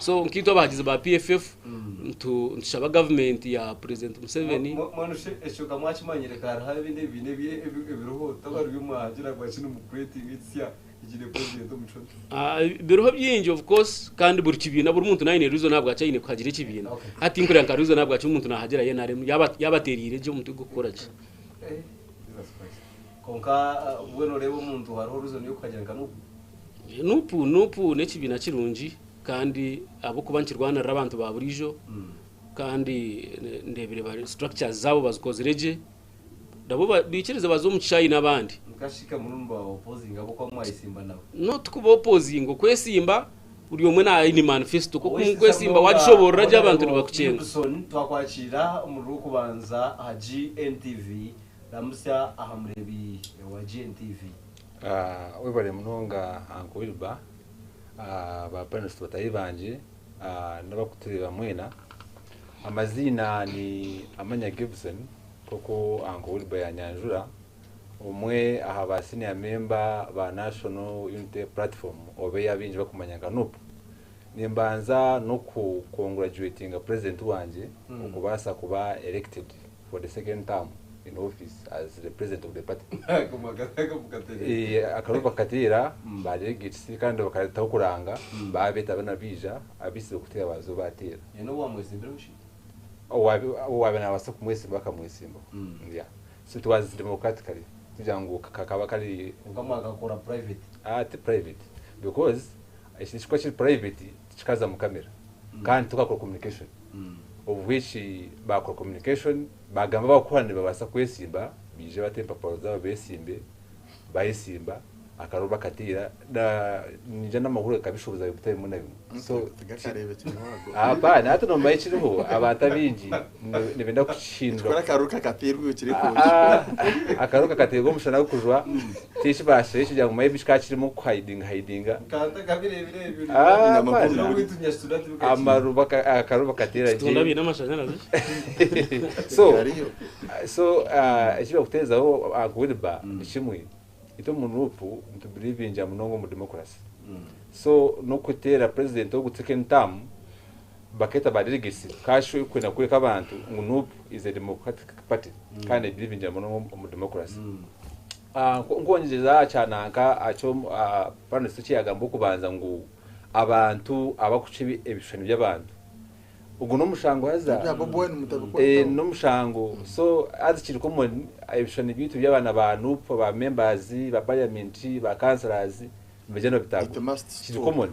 So nkaitwe abahagizi ba PFF nitushaba gavumenti ya Purezidenti Museveni. Mbwenu shi ekyo ka mwakimanyire ka hariho ebindi ebibiina ebiriho taba ribyo mwahagira ngu kinu mukureetinga ekisya ekiine purezidenti omucwe? Biriho bingi of course kandi buri kibiina buri muntu naaba aine reason ahabwaki aine kuhagira ekibiina. Hati tinkureba nka reason ahabwaki omuntu naahagira NRM yaaba ateereire gye omutwe gw'okukora gye. Jesus Christ. Kwonka mbwenu oreeba omuntu hariho reason y'okuhagira nka Nup? Nup Nup n'ekibiina kirungi kandi ahabw'okuba nikirwanirira abantu ba buriijo kandi ndeebire bari structures zaabo bazikozire gye nabo baikirize baze omu kishaayi n'abandi. Mukashika muri nimuba opposinga ahabw'okuba mwayesimba nabo. No tikuba opposinga, okwesimba buri omwe naaba aine manifesto kwonka omu kwesimba wagishoboorora gye abantu nibakukyenga. Gibson twakwakiira omu Rwokubanza aha GNTV. Ramutsya aha mureebi wa GNTV. Webare munonga Uncle Wilber, ba panelist bataahi bangye n'abarikutureeba mwena. Amaziina ni Amanya Gibson nk'oku Uncle Wilber yanyanjura, omwe aha ba senior member ba National Unity Platform oba ei abaingi barikumanya nka NUP. Nimbanza n'oku congratulatinga president wangye okubaasa kuba elected for the second term in office as the president of the party. Akaruru bakateera ba delegates kandi bakaretaho kuranga babeeta boona baija abaitsire kuteera baaza baateera. Owaabaire naabaasa kumwesimbaho akamwesimbaho. Yeah. So it was democratically kugira ngu kakaba kari. Kwonka mwakakora private? Ti private because ekintu ekirikuba kiri private tikikaza mu camera kandi tokakora communication. Of which baakora communication baagamba abakuha nibabaasa kwesimba baije bate empapura zaabo beesimbe, bayesimba akaruru bakateera na ningira n'amahurire gakabishoboza bitari bimwe na bimwe. So Tigakareebekire ago. Hapana hati noomanya ekiriho abantu abaingi nibenda kukihindura. Nikikora akaruru kakateerwa iwe kiri Ah, akaruru kakateerwa omushana gukujwa tikibaasire kugira ngu maybe kikaba kirimu kuhidinga hidinga. Ah, hapana. Amaru baka akaruru bakateera Kitunda gye. biine amashanyarazi. So Gariyo. so eki barikuteerezaho Uncle Wilber ni kimwe, itwe omu NUP nitubirivingira munonga omu democracy. So n'okuteera president ogu second term bakeeta ba delegates kasho kwenda kworeka abantu ngu NUP is a democratic party kandi ebirivingira munonga omu democracy. Nkwongyereza aha kya nanka akyo panelist eki yagamba okubanza ngu abantu abakucwa ebishushani by'abantu ogwo n'omushango haza Ebya Bobi Wine mutabikwataho. n'omushango so haza kiri common ebishushani byaitu by'abaana ba NUP ba members ba parliament ba councillors nibaija It nibabitagura must kiri stop. common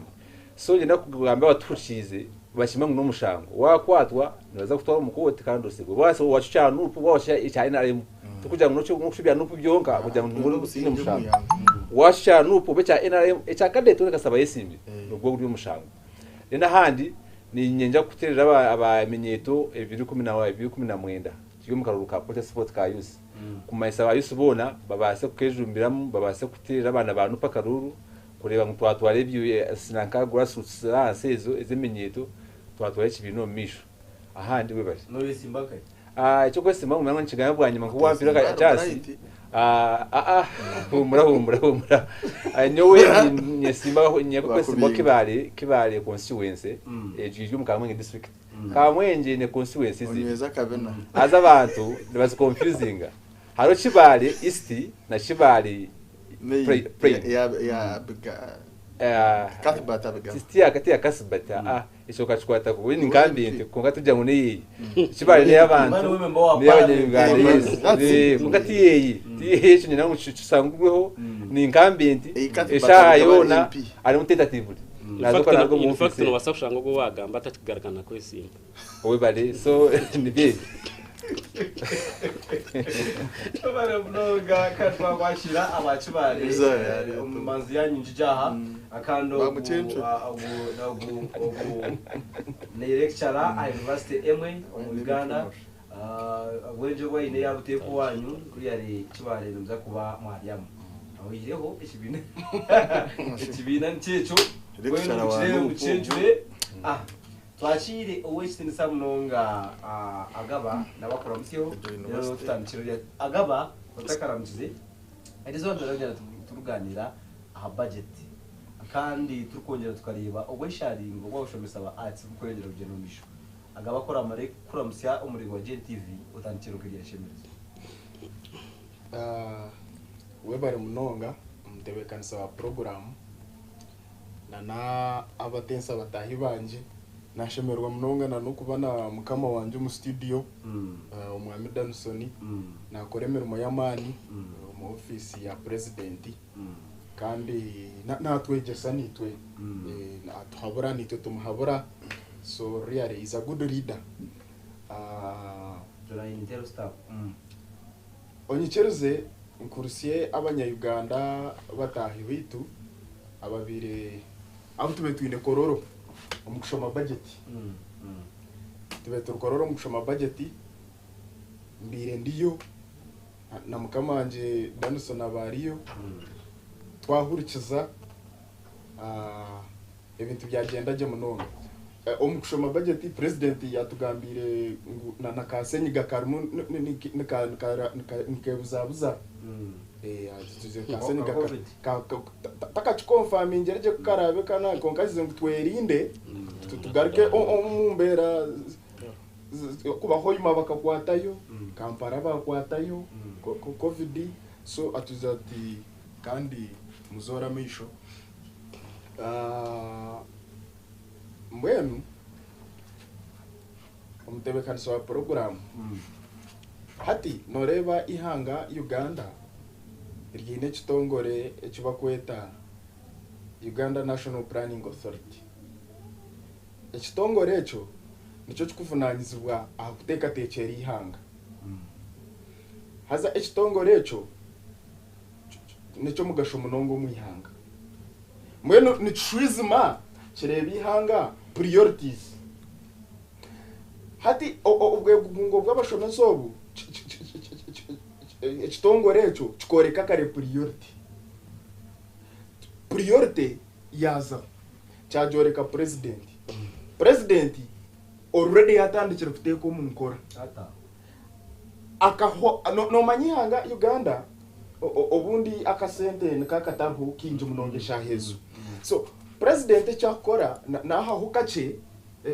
so niinyenda kugamba abatuhurikiize bakimanye ngu n'omushango wakwatwa nibaza kukutwara omu kooti kandi osibwe waaba wacwa ekya NUP waaba wacwa ekya NRM tikugira ngu n'okucwa ebya NUP byonka kugira ngu Twine tiine obusingye omu mushango ihanga. waacwa ekya NUP oba ekya NRM ekya cadet weena kasita abayetsimbire nigwo guri omushango. Then ahandi niinyenda kuteerera aba eminyeeto ebiri 19 kiri omu karuru ka protest vote ka youth kumanyisa aba youth boona babaase kukejumbiramu babaase kuteerera abaana ba NUP akaruru kureeba ngu twatwara ebyo nanka grassroots ahansi ezo ez'eminyeeto twatwara ekibiina omu maisho. Ahandi webare. Noyesimba nkahi? Eky'okwesimba ngu nangwa nikigambe bwanyima nkoku wampiire Otesimba aka chance. right. Humura humura humura. Nyowe nyesimbaho nyekwesimbaho Bakubinga. Kibaale Kibaale constituency egyo eri omu Kamwenge district. Kamwengye eine constituency zibiri. Onyweze akabina. Haza abantu nibazi confusinga. Hariho Kibaale East na Kibaale Main. Pri- Prime. Ya ya Abiga. Cuthbert Abigaba. Ti ya Cuthbert aa. Ekyo okakikwata kubi ni nka mbinte kwonka tugira ngu neyeyi. Kibaare ney'abantu Niwe member wa ney'abanyayuganda parliament. yes. That's it. Kwonka ti yeyi. Ti yeyi ekyo niinyenda ngu kisangurweho ni nka mbinte Eyi Cuthbert eshaaha Abigaba yoona MP. arimu tentatively. In Naaza fact, kuba naaruga omu in fact ofiisi ye. nobaasa kushanga ogwo owagamba atakigaruka na kwesimba. Webare so nibyo ebyo. Tubare munonga kandi twakwakira aba Kibaale Bizarre, yari omu manzi yanyu njija aha kandi ogu Bamucencu. ogu ogu ogu ni lecturer aha university emwe omu Uganda. Obwengye obu aine yabuteeka owanyu kuri yari Kibaale nimuza kuba mwaryamu. Oihireho ekibiina ekibiina nikyekyo Lecturer mbwenu wa mukireebe Nup. mukicencure. Twakiire ow'ekitiinisa munonga Agaba nawe akuramutsyeho Ejo reero University. tutandikire orya Agaba otakaramukize erizooba nituza kugyenda turugaaniira aha budget. Kandi turikwongyera tukareeba obwesharingo bw'abashomesa ba Arts burikweyongyera kugyenda omu maisho. Agaba akuramare kukuramutsya omuringo gwa GNTV otandikire nka erya Shemereza. Webare munonga omutebeekanisa wa puroguraamu na n'abatensa bataahi bangye. Nashemererwa munonga na n'okuba na mukama wangye omu studio Omwami Danson. Nakora emirimo y'amaani omu ofiisi ya purezidenti kandi natwegyesa naitwe, atuhabura naitwe tumuhabura so really he's a good leader. Onyikirize nkurutsye abanya Uganda bataahi baitu ababaire abu tubaire twine kororo omu kushoma bajeti. Tubaire turi kororo omu kushoma bajeti, mbaire ndiyo na mukama wangye Danison aba ariyo, twahurikiza ebintu byagyenda gye munonga. Omu kushoma bajeti purezidenti yatugambiire ngu na ka senyiga karimu nikebuzabuza. Ka senyiga takakiconfirmingire gye ku karaabe kwonka agize ngu twerinde tugaruke omu mbeera kuba Hoima bakakwatayo, Kampala bakwatayo Covid, so atugira ati kandi muzoore amaisho. Mbwenu omutebeekanisa wa puroguraamu, hati nooreeba eihanga Uganda riine ekitongore eki barikweta Uganda National Planning Authority. Ekitongore ekyo nikyo kirikuvunaanizibwa aha kuteekateekyera eihanga. Haza ekitongore ekyo n'eky'omugasho munonga omu ihanga. Mbwenu nikishwijuma kireeba eihanga priorities. Hati obwegugungo bw'abashomesa obu, ekitongore ekyo kikooreka kare priority. Priority yaazaho, kyagyoreka purezidenti. Purezidenti already yaatandikire kuteeka omu nkora. Akaho noomanya eihanga Uganda obundi akasente niko akatariho kaingi munonga eshaaha ezo. So purezidenti eki akukora naahaho kakye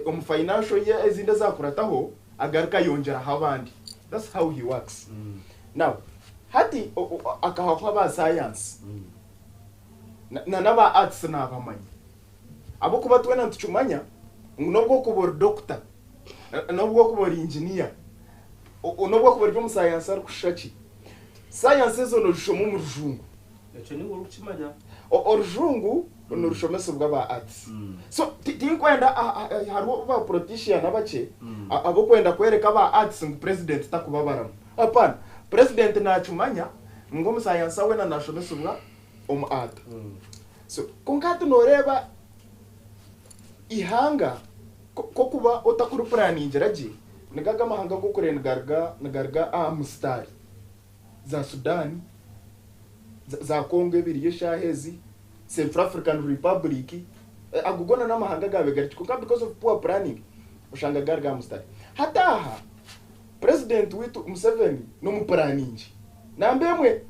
omu financial year ezindi ezakurataho agaruka ayongyeraho abandi. That's how he works. Now hati akahaho aba science na n'aba arts naabamanya. Ahabw'okuba twena nitukimanya ngu n'obu okuba ori doctor, n'obu okuba ori engineer, n'obu okuba ori omu science arikushusha ki, science ezo noozishoma omu rujungu. Ekyo niiwe orikukimanya. Orujungu nirushomesibwa aba arts. So tinkwenda hariho ba politician abakye ab'okwenda kworeka aba arts ngu president takubabaramu. Hapana, president naakimanya ngu omu science weena naashomesibwa omu art. So kwonka hati nooreeba eihanga ku okuba otakuripuraningira gye, nigo ago amahanga ag'okure nigaruga nigaruga aha musitaari. Za Sudan, za Congo ebiriyo eshaaha ezi, Central African Republic, ago goona n'amahanga agaabaire gari kwonka because of poor planning oshanga garuga aha musitaari. Hati aha, Purezidenti waitu Museveni n'omupuraningi. Namba emwe,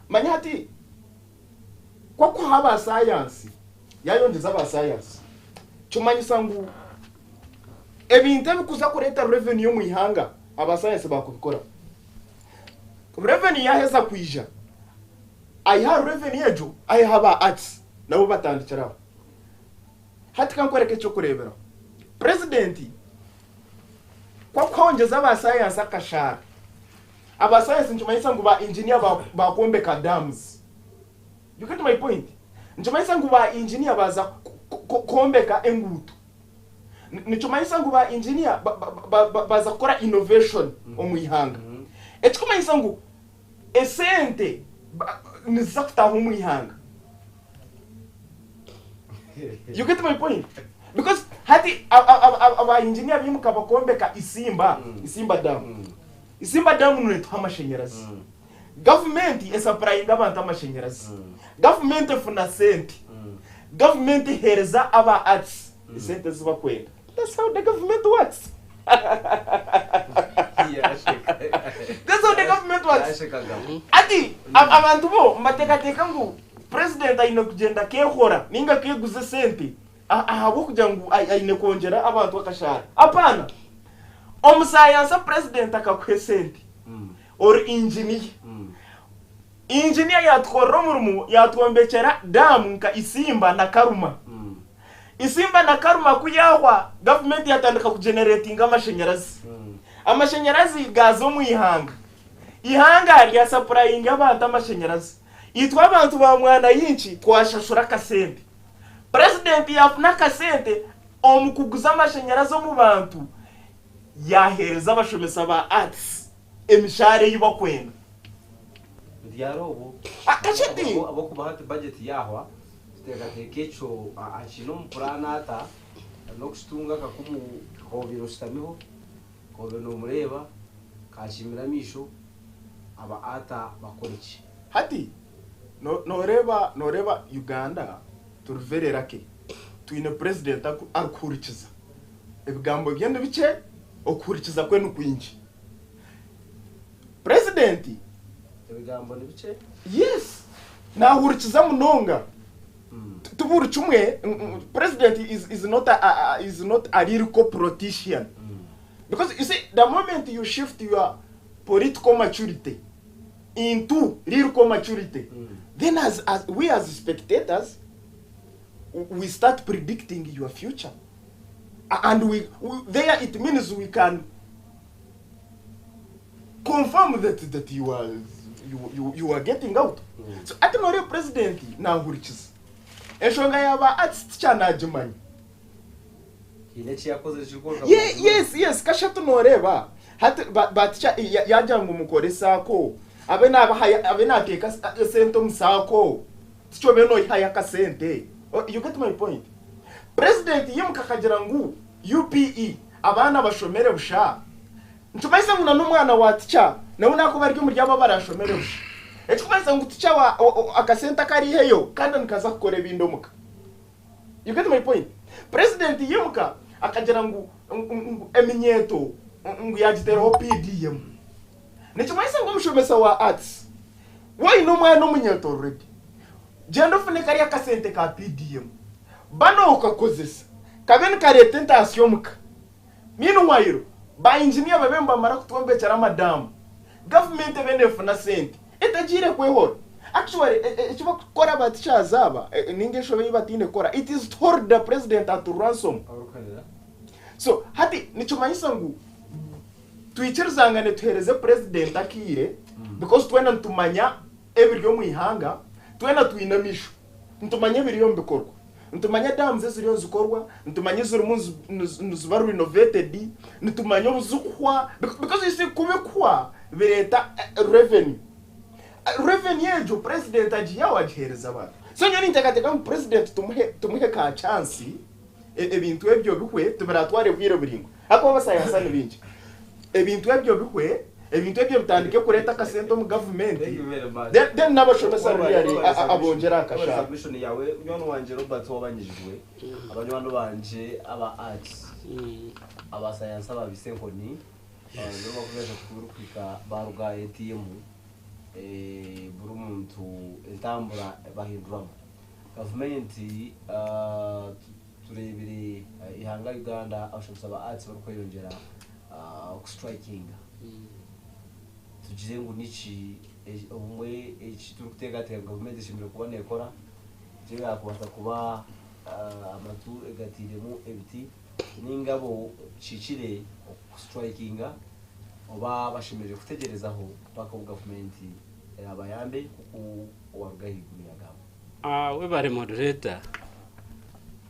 manya hati ku akuha aba sayansi, yaayongyeza aba sayansi, kimanyisa ngu ebintu ebikuza kureeta revenue omu ihanga, aba sayansi baakubikora. Revenue yaaheza kwija, aiha aha revenue egyo aiha aba arts nabo batandikira aho. Hati ka nkworeke eky'okureeberaho. Purezidenti ku akuhongyeza aba sayansi akashaara, aba sayansi nikimanyisa ngu ba engineer baakwombeka dams. You get my point? Nikimanyisa ngu ba engineer baaza kwombeka enguuto. Nikimanyisa ngu ba engineer baaza kukora innovation omu ihanga. Ekikumanyisa ngu esente niziza kutaaha omu ihanga. You get my point? Because hati aba engineer baimuka bakombeka Isimba, Isimba dam. Isimba dam neetuha amashanyarazi. Gavumenti esapurayinga abantu amashanyarazi. Gavumenti efuna sente. Gavumenti eheereza aba arts esente ezi bakwenda. That's how the government works. That's how the government works. Hati abantu bo nibateekateeka ngu. President aine kugyenda akeehora ninga akeeguza esente ahabw'okugira ngu aine kwongyera abantu akashaara. Apaana! Omusayansa president akakuha esente ori engineer. Engineer yaatukorera omurimo yaatwombekyera daamu nka Isimba na Karuma. Isimba na Karuma ku yaahwa, gavumenti yaatandika kugeneretinga amashanyarazi. Amashanyarazi gaaza omu ihanga. Ihanga ryasapurayinga abantu amashanyarazi. Itwe abantu ba Mwanayinki twashashura akasente. Purezidenti yaafuna akasente omu kuguza amashanyarazi omu bantu yaaheereza abashomesa ba Arts emishaara ei bakwenda. Buryari obwo Akashati! ahabw'okuba hati bajeti yaahwa, tuteekateeka ekyo akiine omu puraani ata n'okukitunga akakumu k'obaire oshutamiho, k'obaire noomureeba, kaakimira amaisho, aba ata bakore ki? Hati noreeba noreeba Uganda turi very lucky twine president arikuhurikiza ebigambo bye nibikye okuhurikiza kwe nikwingi. President. Ebigambo nibikye. Yes nahurikiza munonga tiburi kimwe president is not a is not a lyrical politician because you see the moment you shift your political maturity into lyrical maturity then as as we as spectators we start predicting your future and we, we there it means we can confirm that that you are you, you, you are getting out. So ati nore president nahurikiza enshonga yaba ati ticyanagimanya. Haine eki yakozire ekirikworeka ngu Ye, naakimanya? yes, yes, kashatu noreeba hati ba- batikya ya- yagira ngu mukore saako abe nabahaya abe nateeka esente omu saako tikyo obe noihayo akasente. Oh, you get my point? President yimuka akagira ngu UPE abaana bashomere busha. Nikibaasa ngu na n'omwana wa tica nawe nakuba ari omuri abo abarashomere busha. Ekirikumanyisa ngu tica wa akasente aku araiheyo kandi nikaza kukora ebindi omuka. You get my point? President yimuka akagira ngu ngu eminyeeto ngu yagiteeraho PDM. Nikimanyisa ngu omushomesa wa Arts waine omwana omunyeeto already, gyenda ofune kariya akasente ka PDM ba nokakozesa kabe nikareeta entaasya omuka. Meanwhile, ba engineer babe nibamara kutwombekyera amadaamu, gavumenti ebe nefuna sente etagiire kwehora. Actually, eki bakukora ba teachers aba ninga enshobe ei bataine kukora, it is to hold the president at ransom. So hati nikimanyisa ngu twikirizangane tuheereze president akaire because twena nitumanya ebiri omu ihanga, twena twine amaisho. Nitumanya ebiriyo nibikorwa. Nitumanya dams eziriyo nizikorwa, nitumanya ezirimu niziba renovated, nitumanya obu zirikuhwa because you see kubikuhwa bireeta revenue. Revenue egyo president agiihaho agiheereza abantu. So nyowe ninteekateeka ngu president tumuhe tumuhe ka chance ebintu ebyo bihwe tibiratware bwire buraingwa ahakuba abasayansa ni baingi. Ebintu ebyo bihwe, ebintu ebyo bitandike kureeta akasente omu gavumenti, Thank you very much. then then n'abashomesa Webale, really webale abongyere submission. aha Webale kashaara. submission yawe. Munywani wangye Robert owabanyijirwe, abanywani bangye aba arts, aba science ababiise enkoni, nibo bakubeeza kuhika baruga aha ATM, buri muntu entambura bahinduramu. Gavumenti tureebire eihanga Uganda abashomesa ba arts barikweyongyera kusituraikinga. Tugire ngu niki obumwe eki turikuteekateeka ngu gavumenti eshemereire kuba neekora nikyo yaakubaasa kuba amatu egatairemu ebiti nainga bo kihikire kusituraikinga oba bashemereire kutegyerezaho mpaka obu gavumenti eraabayambe nk'oku owaruga ahaiguru yaagamba. Webare moderator,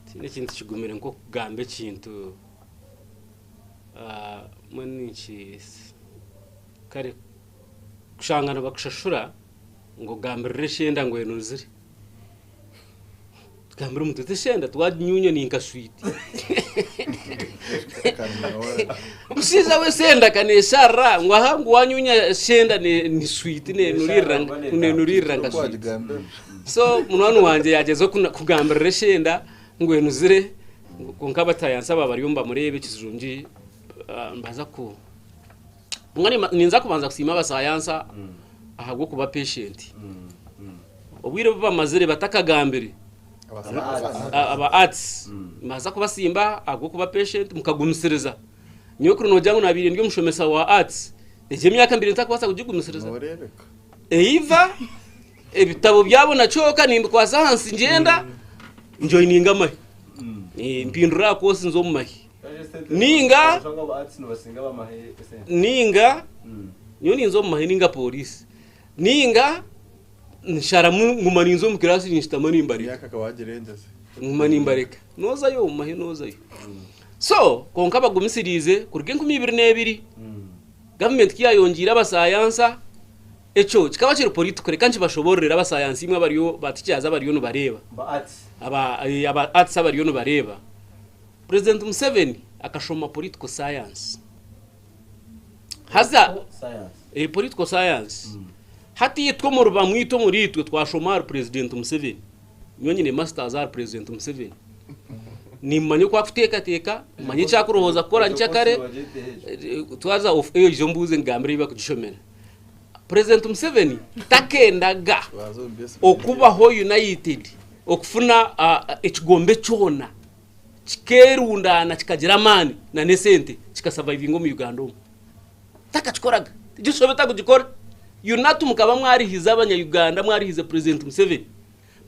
tihaine ekintu kigumire nk'okugamba ekintu mbwenu ninki kare kushanga nibakushashura ngu ogambirire eshenda ngu enuzire. Tugambire omuntu oti eshenda twaginyunya ni nka switi. Omushaija we eshenda akanesharira ngu aha ngu wanyunya eshenda ni switi nenurira nka switi. So munywani wangye yagyezaho kugambirira eshenda ngu enuzire kwonka abatayansi aba bariyo nibamureeba ekijungi nibaza ku ninza kubanza kusiima abasayansa ahabw'okuba patient. Obwire obu bamazire batakagambire aba arts nibaza kubasimba ahabw'okuba patient mukagumisiriza. Nyowe kuri noogira ngu nabaire ndi omushomesa wa arts, egyo emyaka mbaire ntakubaasa kugigumisiriza. Nooreebeka. Either ebitabo byabo na kyoka nimbikwasa ahansi ngyenda njoininga amahe. Mpindura aha course nze omu mahe. Ninga ninga nyowe ninza omu mahe ninga police. Ninga nsharamu nguma ninza omu class ninshutama nimbareka. Emyaka akaba agirengeze. Nguma nimbareka. Nozayo omu mahe nozayo. So kwonka bagumisiriize kuruga 2002 gavumenti ku yayongiire abasayansa ekyo kikaba kiri political reka nkibashobororere abasayansi imwe abariyo ba teachers abariyo nibareeba aba aba arts abariyo nibareeba. President Museveni akashoma political science. Haza political science. Hati itwe omuri bamwe itwe omuri itwe twashoma ahari President Museveni. Nyowe nyine masters ahari President Museveni. Nimmanya oku akuteekateeka, manye eki akurowooza kukora nkyakare, twaza off air oije ombuuze nkugambire ei bakugishomera. President Museveni takendaga okubaho United, okufuna ekigombe kyona kikerundaana kikagira amaani na n'esente kikasavaivinga omu Uganda omu. Takakikoraga. Egyo nshobe takugikora. UNATU mukaba mwarihize abanya Uganda, mwarihize President Museveni.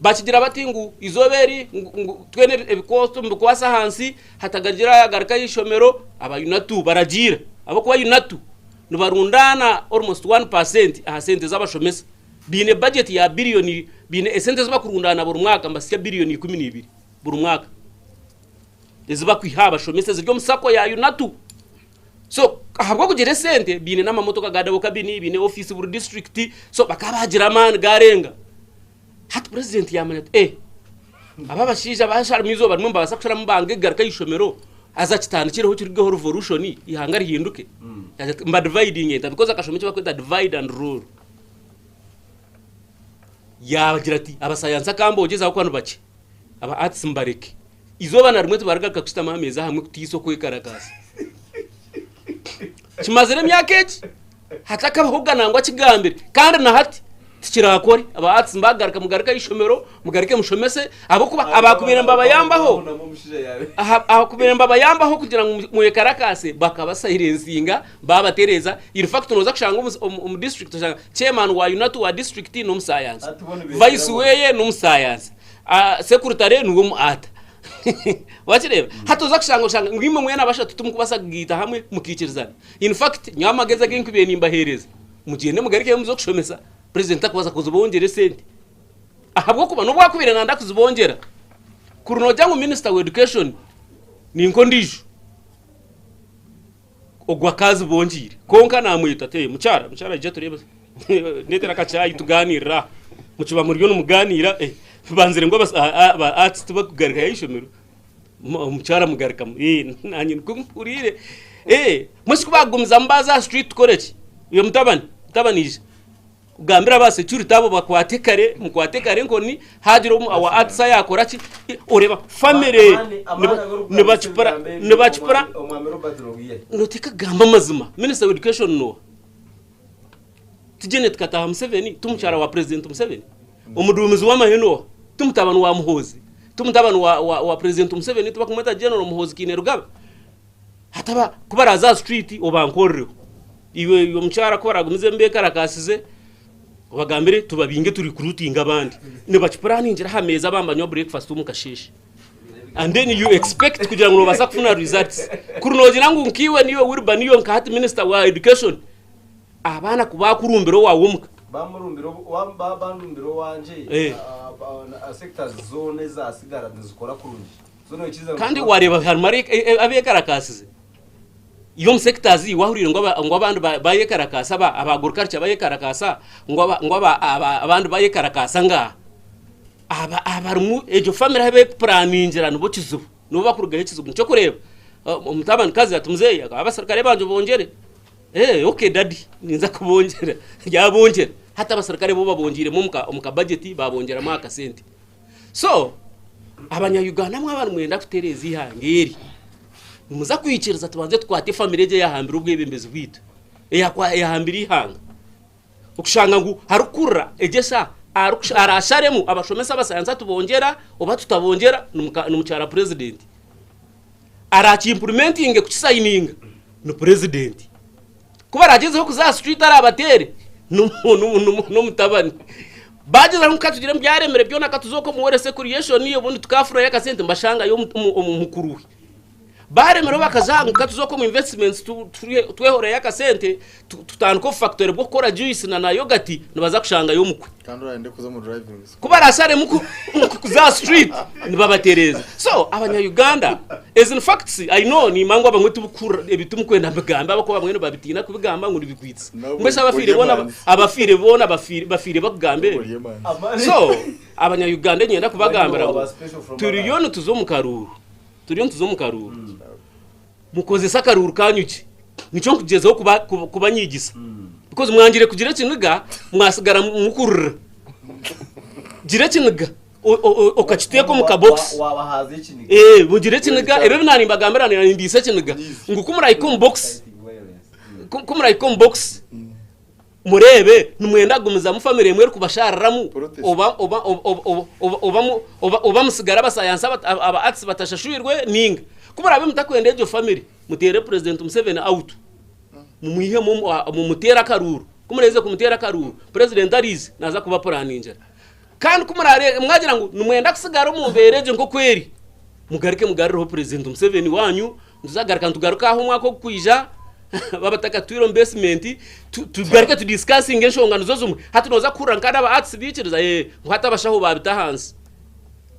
Bakigira bati ngu eizooba eri ngu twena ebikoosi mubikwase ahansi hatagagira ayagaruka aha ishomero, aba UNATU baragiira. Ahabw'okuba UNATU nibarundaana almost 1% aha sente z'abashomesa. Baine budget ya billion, baine esente ezi bakurundaana buri mwaka nibazihitsya billion 12 buri mwaka. Ezi bakwiha aha bashomesa eziri omu sacco ya UNATU. So ahabw'okugira esente baine n'amamotoka ga double cabin, baine ofiisi buri district, so bakaba bagira amaani garenga. Hati purezidenti yaamanya ati eh aba abashaija basharamu eizooba rimwe nibabaasa kusharamu bange kugaruka aha ishomero haza kitandikireho kirugeho revolution eihanga rihinduke. Yaagira ati mbadividinge nta because akashoma eki barikweta divide and rule. Yaagira ati abasayansi akamboogyeza ahabw'okuba ni bakye, aba arts mbareke. Eizooba na rimwe tibarigaruka kushutama aha meeza hamwe kutiisa okwekarakaasa. Kimazire emyaka egi hatakabahoga nangwa kigambire kandi na hati tikirakore. Aba arts mbagaruka mugaruke aha ishomero mugaruke mushomese ahabw'okuba abakubaire nibabayambaho abakubaire nibabayambaho kugira ngu mwekarakaase bakabasairensinga babatereeza. In fact nooza kushanga omu district oshanga chairman wa UNATU wa district n'omusayansi, vice weye n'omusayansi. Sekurutare niwe omu ata. Wakireeba? Hati oza kushanga oshanga ngu imwe mwena bashatu timukubaasa kugaita hamwe mukaikirizana. In fact, nyowe amagezi agu nkubaire nimbaheereza, mugyende mugarukeyo muze kushomesa, purezidenti takubaasa kuzibongyera esente. Ahabw'okuba n'obu akubaire nayenda kuzibongyera, kuri noogira ngu minisita wa education ninka ondiijo, Ogwo akaazibongyeire. Kwonka naamweta ati, Ee, mukyara, mukyara ija tureebe. Ndeetera akacaayi tugaaniirire aha. Mukiba muriyo nimugaaniira, eh, banzire ngu aba arts tibakugarukayo aha ishomero. Omukyara amugarukamu, ee, naanye nikwo mpuriire. Ee, mbwenu shi ku baakugumizamu baaza aha street tukore ki? Iwe mutabani, mutabani ija. Kugambira aba security abo bakwate kare mukwate kare enkoni hagira owa arts ayakora ki oreeba family nibakipura nibakipura noteeka kugamba amazima minister wa education noha ti Janet Kataha Museveni ti mukyara wa president Museveni omuduumizi w'amahe noha ti mutabani wa Muhoozi ti mutabani wa president Museveni tibakumweta general Muhoozi Kainerugaba Hati aba ku baraaze aha street obankorereho. Iwe iwe omukyara ku baragumizemu beekarakasize obagambire tubabinge tu recruitinge abandi. Nibakipuraningira aha meeza baaba nibanywa breakfast omu kasheeshe. And then you expect kugira ngu noobaasa kufuna results. Kuri noogira ngu nkaiwe niiwe Wilber niiwe nka hati minister wa education, abaana ku baakurumbira owaawe omuka. Bamurumbira obu- wa- ba- bandumbira owangye Eh. sectors zoona ezasigara nizikora kurungi. Kandi wareeba harimu abeekarakaasize. Iwe omu sectors wahuriire ngu abandi bayekarakaasa aba agriculture bayekarakaasa ngu abandi bayekarakaasa ngaaha. Abarimu egyo family ahu berikupuraningira nibo kizibu, nibo barikurugaho ekizibu. Nikyo orikureeba omutabani kazi ati muzeeyi abaserukare bangye obongyere. Okay daddy ninza kubongyera, yabongyera. Hati abaserukare bo babongyeiremu omu ka budget babongyeramu akasente. So, abanya Uganda mwaba nimwenda kutereeza eihanga eri, nimuza kwikiriza tubanze tukwate efamire egi eyahambire obwebembezi bwaitu, eyahambire eihanga. Okushanga ngu harikukurira egyo eshaaha. Araasharemu abashomesa abasayansa tubongyera oba tutabongyera ni mukyara purezidenti. Araakiimpurimentinge kukisayininga ni purezidenti. Ku baraagyezeho kuza aha situriti araabateere n'omutabani. Baagyezaho ngu ka tugire ngu byaremire byona ka tuze okwo omu wealth creation obundi tukaafunayo akasente nibashangayo omukuru we. Baaremirwe bakaza ngu ka tuze okwo omu investments twehoreyo akasente tutandike obufactory bw'okukora juice na na yogati nibaza kushangayo omukwe. Kandi orayende kuza omu driving school. Ku barasharemu kuza aha street nibabatereeza. So abanya Uganda as in facts I know nimanya ngu abamwe tibukuhurira ebi timukwenda mbigambe ahabw'okuba abamwe nibabitiina kubigamba ngu nibikwitsa. Mbwenu shi abafiire boona abafiire boona bafiire bakugamba ebyo? So abanya Uganda niinyenda kubagambira ngu turiyo nituza omu karuuru. Turiyo nituza omu karuuru. Mukozese akaruuru kanyu gye. Nikyo nkugyezaho kubanyigisa. Because mwangire kugira ekiniga, mwasigara mukurira. Gira ekiniga okakiteeka omu kabokisi. Wabahaza ekiniga. Eh, mugire ekiniga, ebyo ebi naanimbagambira nimbiisa ekiniga. Ngu ku murahika omu bokisi, ku murahika omu bokisi, Mureebe, nimwenda kugumizamu famire emwe erikubashariramu Protest. oba oba oba oba oba oba mu- oba oba musigare abasayansi aba aba arts batashashwirwe ninga ku muraabe mutakwenda egyo famire muteere president Museveni out mumwihemu omu- a- mumuteere akaruuru ku muraheze kumuteera akaruuru president ariize naaza kubapuraningira kandi ku muraare mwagira ngu nimwenda kusigara omu mbeera egyo nk'oku eri mugaruke mugarureho president Museveni wanyu Nituzagaruka nitugaruka aha omwaka ogukwija baaba batakatwire omu basement tugaruke tu discussinge enshonga nizo zimwe. Hati nooza kuhurira nka n'aba arts baikiriza ee ngu hati abashaho baabita ahansi.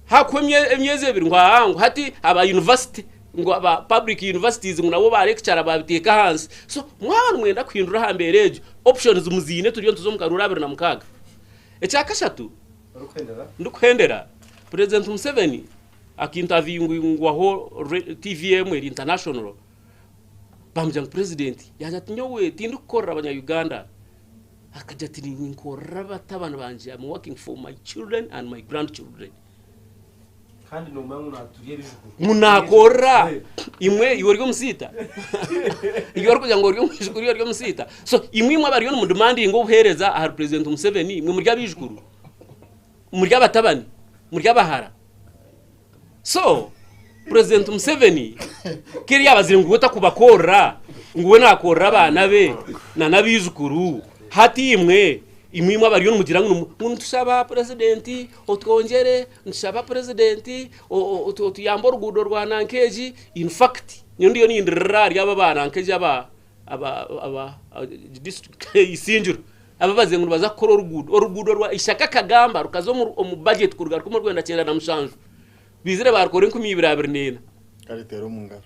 Haakuhwa emyezi ebiri ngu aa ngu hati aba university ngu aba public universities ngu nabo ba lecturer baabiteeka ahansi. So mwaba nimwenda kuhindura aha mbeera egyo options muziine turiyo nituza omu karuuru 26. Ekyakashatu ndikuhendera, Purezidenti Museveni Akintaviingwaho TV emwe eri international bamugira ngu president yagira ati nyowe tindikukorera abanya Uganda akagira ati ninkorera batabani bangye am working for my children and my grandchildren Kandi nomanya ngu naturya ebijukuru. ngu nakorera imwe iwe ori omusiita iwe orikugira ngu ori omwijukuru iwe ori omusiita so imwe imwe abariyo nimudimandinga obuhereza ahari president Museveni imwe muri abaijukuru muri abatabani muri abahara So president Museveni keri yabazire ngu we takubakorera ngu we nakorera abaana be na n'abaijukuru hati imwe imwe imwe abariyo nimugira ngu ngu nitushaba president otwongyere nitushaba president otuyambe oruguudo rwa nanka egi in fact nyowe ndiyo nindirira ahari abo aba nanka egi aba aba aba district Isingiro aba abazire ngu nibaza kukora oruguudo, oruguudo rwa Ishaka Kagamba rukaza omu budget kuruga rukumi orwenda kyenda na mushanju baizire baarukora 2024. Kariteera omu ngaro.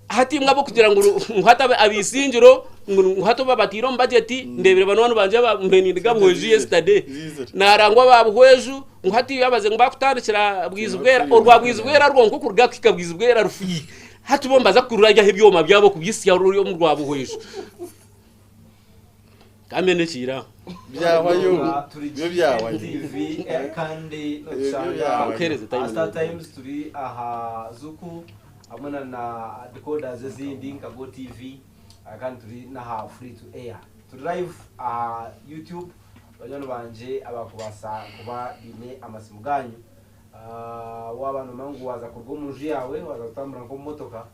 Hati imwe ab'okugira ngu ngu hati aba Isingiro ngu hati obu babataire omu budget ndeebire banywani bangye aba mbe nindiga Buhweju yesterday naarangwa aba Buhweju ngu hati abaze ngu baakutandikira Bwizibwera orwa Bwizibwera rwonka okuruga kuhika Bwizibwera rufiire hati bo nibaza kururaryaho ebyoma byabo kubisya ruri omu rwa Buhweju. Kambe n'ekiira aho. Byahwayo. Turi Byo byahwayo. TV kandi Ebyo notushanga byahwayo. Nkuheereze time. aha Star Times turi aha Zuku hamwe na na decoders ezindi nka Go TV kandi turi n'aha Free to Air. Turi live aha YouTube banywani bangye abakubaasa kuba baine amasimu ganyu. Waaba nomanya ngu waaza kuruga omu nju yaawe waaza kutambura nk'omu motoka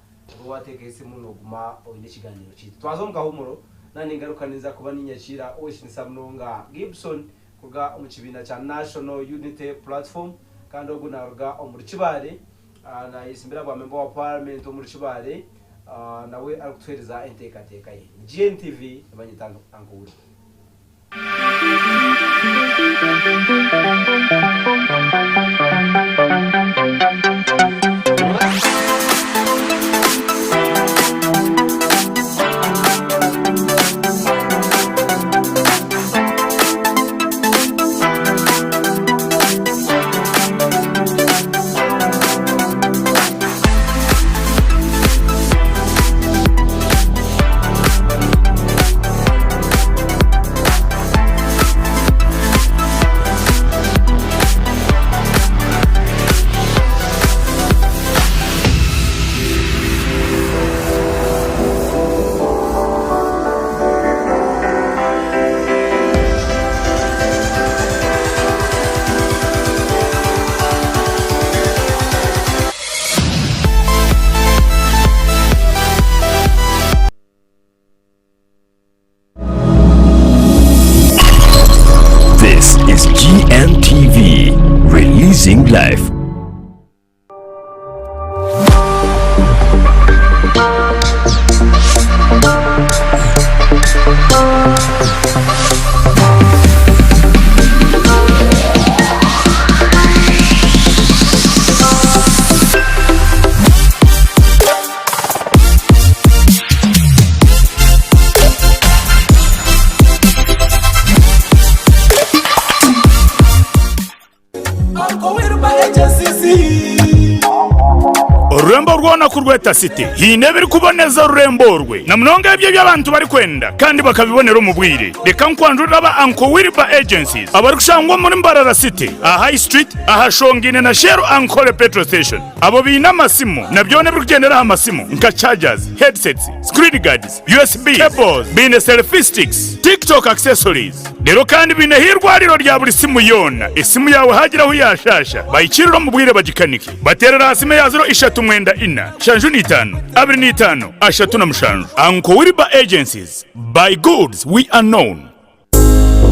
Obu waateeka esimu nooguma oine ekigaaniiro kyaitu. Twaza omu kahuumuro, naaba ningaruka ninza kuba ninyakiira ow'ekitinisa munonga Gibson kuruga omu kibiina kya National Unity Platform kandi ogu naaruga omuri Kibaale, naayetsimbira bwa memba wa Paramenti omuri Kibaale nawe arikutuheereza enteekateeka ye. Ni GNTV, nibanyeta Uncle Willy. Good life. Orurembo rwona ku rweta City, haine ebirikuboneza orurembo orwe, na munonga ebyo ebi abantu barikwenda kandi bakabibonera omu bwire. Reka nkwanjurire aba Uncle Wilber Agencies abarikushangwa omuri Mbarara City, aha High Street, aha Shongine na Shell Ankole Petrol Station. Abo baine amasimu na byona ebirikugyendera aha masimu nka chargers, headsets, screen guards, USB, cables, baine selfie sticks, TikTok accessories. Reero kandi baineho eirwariro rya buri simu yoona. Esimu yaawe haagira ahu yaashaasha, bahikirire omu bwire bagikanike. Bateerere aha simu eya ziro ishatu mwenda ina, nshanju n'eitaano, abiri n'eitaano, ashatu na mushanju. Uncle Wilber Agencies, by goods we are known.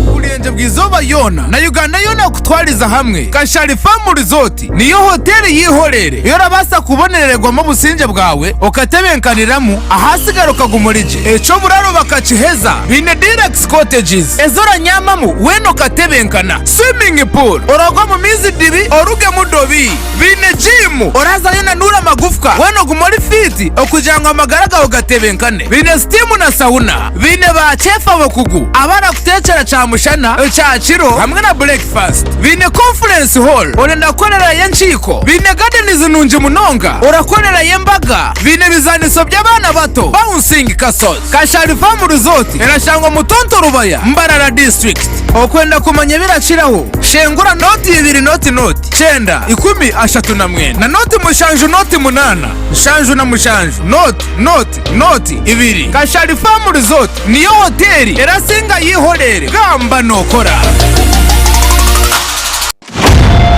Oburengyerwa bw'eizooba yoona na Uganda yoona kutwariza hamwe, Kashari Farm Resort niyo hoteeri y'eihoreere ei orabaasa kubonerererwamu obusingye bwawe okatebenkaniramu ahasigara okaguma ori gye. Eky'oburaro bakakiheza, baine deluxe cottages ezi oranyamamu weena okatebenkana, swimming pool oragwa omu maizi dibi orugemu dobi, baine gym orazayo onanuure amagufwa weena ogume ori fiiti okugira ngu amagara gaawe gatebenkane, baine steam na sauna. Baine ba cheefu abakugu abarakuteekyera kyamushana, kyakiro hamwe na burekifasiti. Baine conference hall orenda kukorerayo enkiiko. Baine gardens nungi munonga orakorerayo embaga. Baine ebizaaniso by'abaana bato, bouncing castles. Kashari Farm Resort erashangwa Mutonto Rubaya, Mbarara District. Okwenda kumanya ebirakiraho, shengura nooti ibiri nooti nooti, kyenda, ikumi, 39 na nooti mushanju nooti munaana, 77 nooti nooti. Nooti ibiri. Kashari Farm Resort niyo hoteeri erasinga y'eihoreere. Gamba nookora.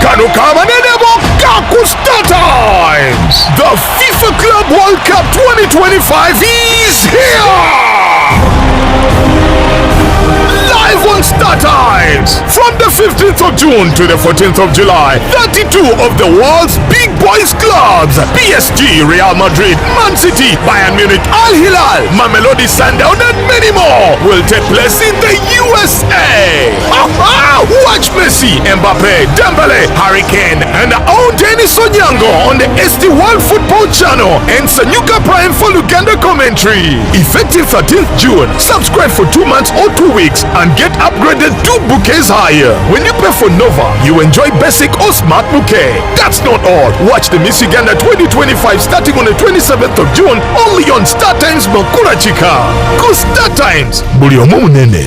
Kano kabanene bokka ku Star Times. The FIFA Club World Cup 2025 is here! Live on Star Times from the 15th of June to the 14th of July. 32 of the world's big boys clubs PSG, Real Madrid, Man City, Bayern Munich, Al Hilal, Mamelodi Sundowns, and many more will take place in the USA. Watch Messi, Mbappe, Dembele, Harry Kane, and our own Dennis Onyango on the ST World Football Channel and Sanyuka Prime for Luganda commentary. Effective 13th June, subscribe for 2 months or 2 weeks and get upgraded 2 bouquets higher. When you pay for Nova, you enjoy basic or smart bouquet. That's not all. Watch the Miss Uganda 2025 starting on the 27th of June only on Star Times Makura Chika. Go Star Times. Buli omu munene.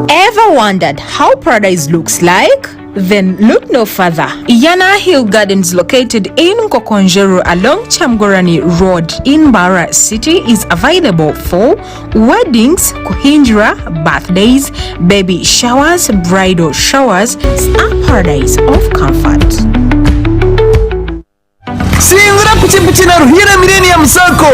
Ever wondered how paradise looks like? Then look no further. Yana Hill Gardens, located in Nkokonjeru along Chamgorani Road in Bara City, is available for weddings, kuhinjra, birthdays, baby showers, bridal showers. It's a paradise of comfort. Singura pikipiki na Ruhiira Millennium Sacco!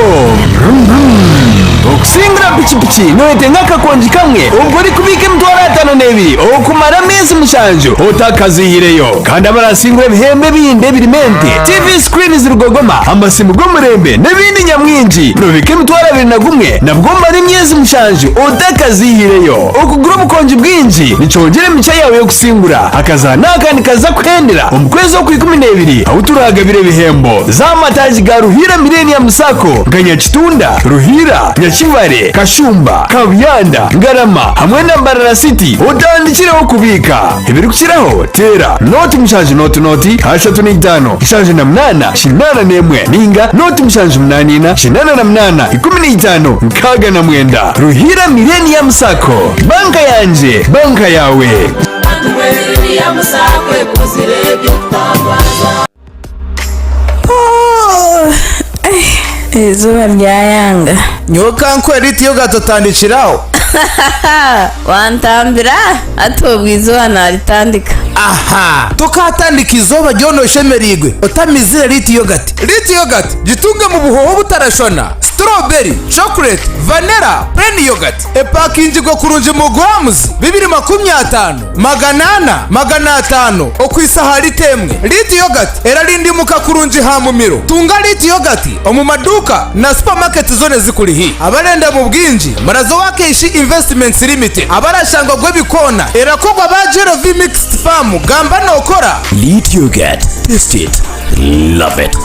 Okusingura pikipiki noyetenga akakongi kamwe obwo orikubiika emitwaro 52 okumara ameezi mushanju otakaziihireyo. Kandi abarasingura ebihembo ebindi ebirimu ente, TV screens rugogoma, amasimu g'omurembe n'ebindi nyamwingi. Nobiika emitwaro 21 nabwo omara emyezi mushanju otakaziihireyo. Okugura obukongi bwingi nikyongyera emigisha yaawe y'okusingura. Akazaano aka nikaza kuhendera omu kwezi okw'ikumi n'ebiri ahu turaagabire ebihembo. Za amataagi ga Ruhiira Millennium Sacco nka Nyakitunda, Ruhiira, Nyakivale, Kashumba, Kabuyanda, Ngarama hamwe na Mbarara City otandikireho kubiika. Ebirikukiraho teera nooti mushanju nooti nooti 35 78 81 ninga nooti 784 88 15 69. Ruhiira Millennium Sacco, banka yangye, banka yaawe. Eizooba ryayanga. Nyowe kankuhe riti yoghurt otandikire aho. Wantambira? Hati obwo eizooba naritandika. Aha! Tokaatandika izooba ryona oshemereirwe otamizire Lit Yoghurt. Lit Yoghurt gitunge mu buhoho obutarashwana, strawberry, chocolate, vanilla, plain yoghurt. Epakingirwe kurungi mu grams 250, 400, 500 okuhitsya aha lita emwe. Lit Yoghurt erarindimuka kurungi ha mumiro. Tunga Lit Yoghurt omu maduuka na supamaketi zoona ezikuri haihi. Abarenda mu bwingi muraze owa Keishi Investments Limited abarashangwa Gwebikoona erakorwa ba GLV Mixed Farm gamba nokora. Lit Yoghurt, taste it, love it.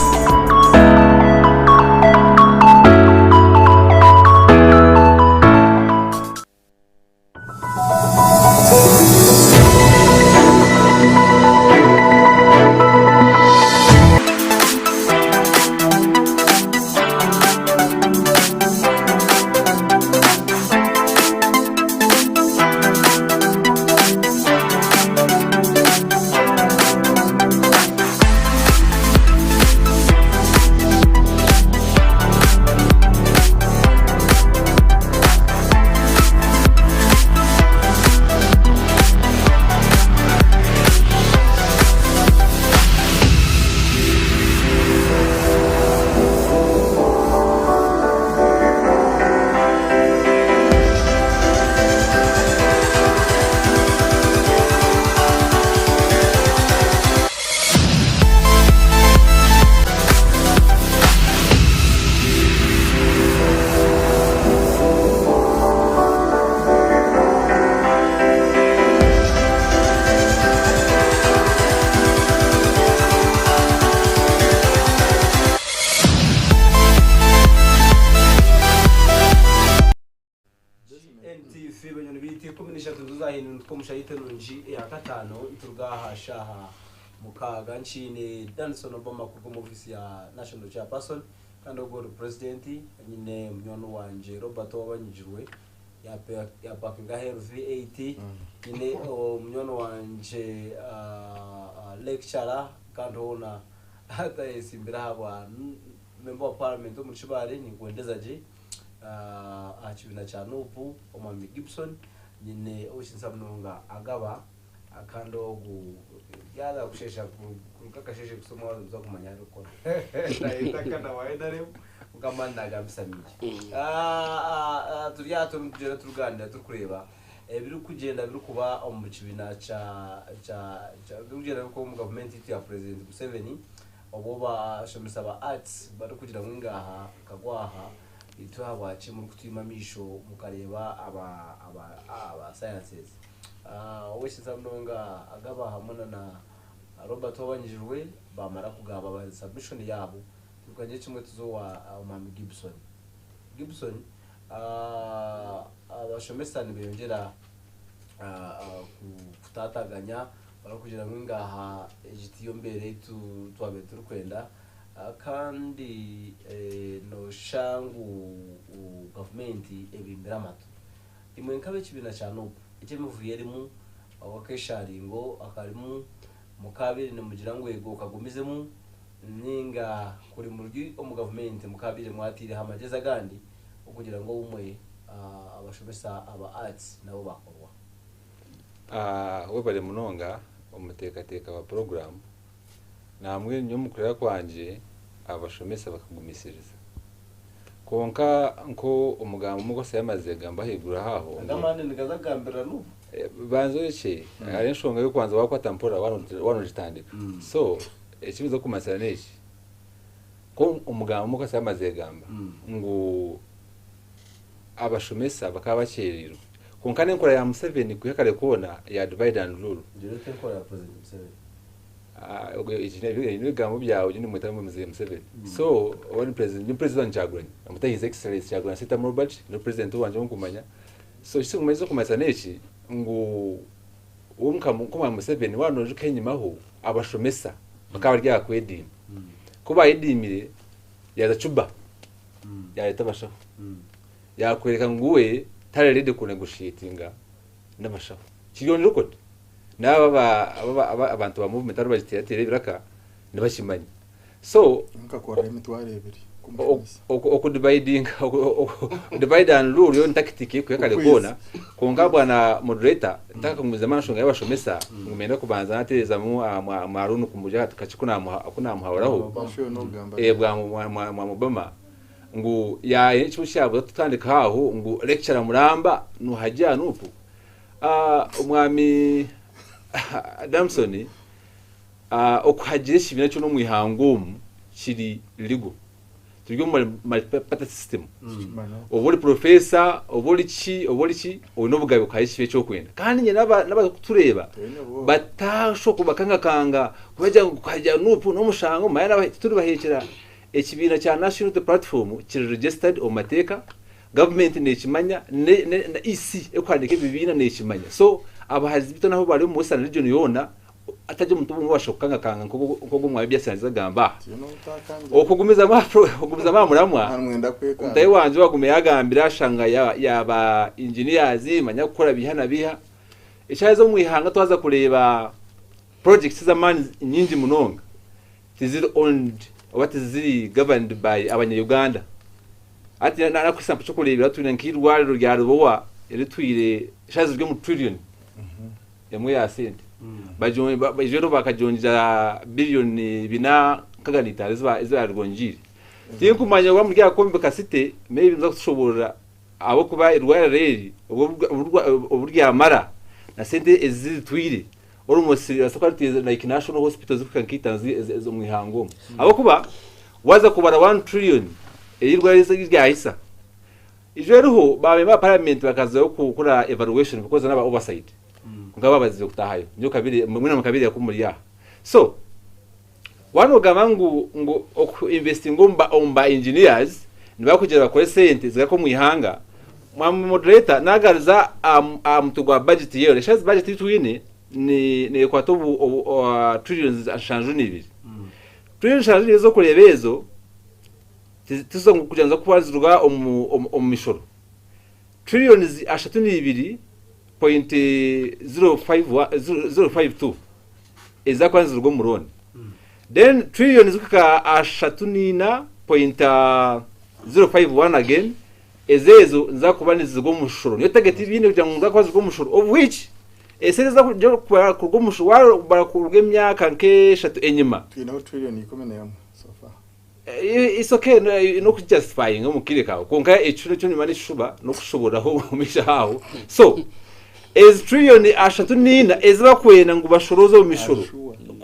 GNTV banyoni biitu 13 nizo zaahindura nituka omu shaaha nungi eya kataano nituruga aha shaaha mukaaga nkiine Danson Obama kuruga omu ofiisi ya National Chairperson kandi ogwo ori President nyine munywani wangye Robert owabanyigirwe yapakinga aheeru V8 nyine munywani wangye lecturer kandi hoona atayesimbire ahabwa Member wa Parliament omuri Kibaale ninkwendeza gye aha kibiina kya NUP Omwami Gibson nyine ow'ekitinisa munonga Agaba kandi ogu yaaza kushesha kuruga akasheshe kuhitsya omwabazyo nituza kumanya ahu arikukora nayetaka na wa NRM kwonka amaani nagambisa mingi. Turi aha turimu nitugyenda turikugaaniira turikureeba ebirikugyenda birikuba omu kibiina kya kya ebirikugyenda birikuba omu gavumenti yaitu ya Purezidenti Museveni Obwo bashomesa ba arts barikugira ngu ingaha nkagwaha itwe ahabwaki murikutwima amaisho mukareeba aba aba aba sciences. Ow'ekitinisa munonga Agaba hamwe na na Robert Owabanyijirwe bamara kugamba baha submission yaabo twirukangire kimwe tuze owa Omwami Gibson. Gibson abashomesa nibeyongyera kutaataganya barikugira ngu ingaha egi tiyo mbeera ei twabaire turikwenda kandi nooshusha ngu gavumenti ebimbire amatu. Imwe nk'ab'ekibiina kya NUP eky'emivuyo erimu ak'esharingo akarimu mukaabaire nimugira ngu ego kagumizemu ninga kuri muri omu gavumenti mukaabaire mwataireho amagyezi agandi okugira ngu obumwe abashomesa aba arts nabo bakorwa. Webare munonga omuteekateeka wa puroguraamu. Nambwenu nyowe omu kureeba kwangye abashomesa bakagumisiriza. Kwonka nk'omugambo omwe ogu yamazire kugamba ahaiguru aho Aga amaani nigaza kugambirira n'obu. Banza orekye, hariho enshonga y'okubanza waakwata mpora waaba noogitandika. So eki ndikuza kukumanyiisa n'eki, Ku omugambo omwe ogu yamazire kugamba ngu abashomesa bakaba bakyereirwe. Kwonka n'enkora ya Museveni kwiha kare koona eya divide and rule. Gira ota enkora ya President Museveni? Ebi n'ebigambo byawe nyowe nimweta Mzee Museveni. So oba ni president, ni president wangye Kyagulanyi. Namweta His Excellency Kyagulanyi Ssentamu Robert, niwe president wangye ou nkumanya. So eki ndikumanya kumanyisa n'eki ngu we nka Museveni waaba noijuka enyimaho abashomesa bakaba bari aha kwediima. Ku baayediimire yaaza Cuba yaareeta abashaho. Yaakworeka ngu we tari ready ku negotiatinga n'abashaho. Kiri on record. N'aba abantu ba movement abu barikugiteerateera ebiraka nibakimanya. So Nkakorera emitwaro ebiri. Okudividinga, divide and rule yo ni tactic erikuhika kare koona, kwonka bwana moderator ntakagumizamu aha nshonga y'abashomesa, nimenda kubanza natereezamu aha mwaruunu kumugira kakye oku naamuhaburaho, bwa mwami Obama ngu yaayenda ekibuuzo eki yaabuuza tutandikeho aho ngu lecturer muramba noohagira Nup? Omwami Damson, Okuhagira ekibiina kyona omu ihanga omu kiri legal. Turi omu multi-party system. Oba ori professor, oba ori ki, oba ori ki, oine obugabe kuhayo ekibiina eki orikwenda. Kandi nyine n'abarikutureeba bataashoka bakangakanga kubagira ngu kuhagira Nup n'omushango, manya tituribahekyera. Ekibiina kya National Unity Platform kiri registered omu mateeka, gavumenti neekimanya, na EC erikuhandiika ebibiina neekimanya. So abahagizi baitu n'ahu bari omu Western Region yoona, Hatagira omuntu omwe obaasa kukangakanga nk'ogu omwami Byasyanzi agamba aha. Okugumizamu aha muramwa, omutaahi wangye owaagume yaagambire ashanga yaaba engineers, manya kukora biiha na biiha. Eshaaha ezi omu ihanga twaza kureeba projects ez'amaani nyingi munonga tiziri owned oba tiziri governed by abanya Uganda. Hati nakuha eky'okureeberaho twine nk'eirwariro rya Lubowa eritwire eshaaha ezi riri omu trillion. Emwe ya sente baija bakagyongyera biliyoni bina nkaga na itaano ezi barwongiire. Tinkumanya oba muri aha kwombeka city maybe nibaza kutushoboorora ahabw'okuba eirwariro eri obu ryamara na sente ezi ritwire almost rirabaasa kuba ritwire like national hospitals zirikuhika nka itaano omu ihanga omu. Ahabw'okuba waaza kubara one trillion ei eirwariro eri ryahisa, Ijo eriho ba member ba parliament bakazayo kukora evaluation because naba oversight kwonka babazibe kutahayo nyowe kabire mwena mukabire ku muri aha so waba nogamba ngu ngu oku investinga omu ba omu ba engineers nibakugira bakore sente zigaruke omu ihanga mwami moderator nagaruza aha mutwe gwa budget yewe eshaha ezi budget eyi twine ni nekwata obu obu trillions nshanju n'ibiri trillions nshanju n'ibiri ezokureba ezo Tiziza ngu kugira ngu kuba niziruga omu mishoro. Trillions 32.052 eza kuba niziruga omu loan. Then trillions zikuhika 34.051 again ezo ezo niza kuba niziruga omu mushoro. Niyo target ei baine kugira ngu niza kuba niziruga omu mushoro of which esente eziza kuruga omu mushoro waabara kuruga emyaka nk'eshatu enyima. Twineho trillion 11 so far. It's okay n'okujustifyinga omu kaire kaawe kwonka ekyo nikyo nimba nikishuba n'okushoboororaho omu maisho aho. So ezi trillion 34 ezi barikwenda ngu bashorooze omu mishoro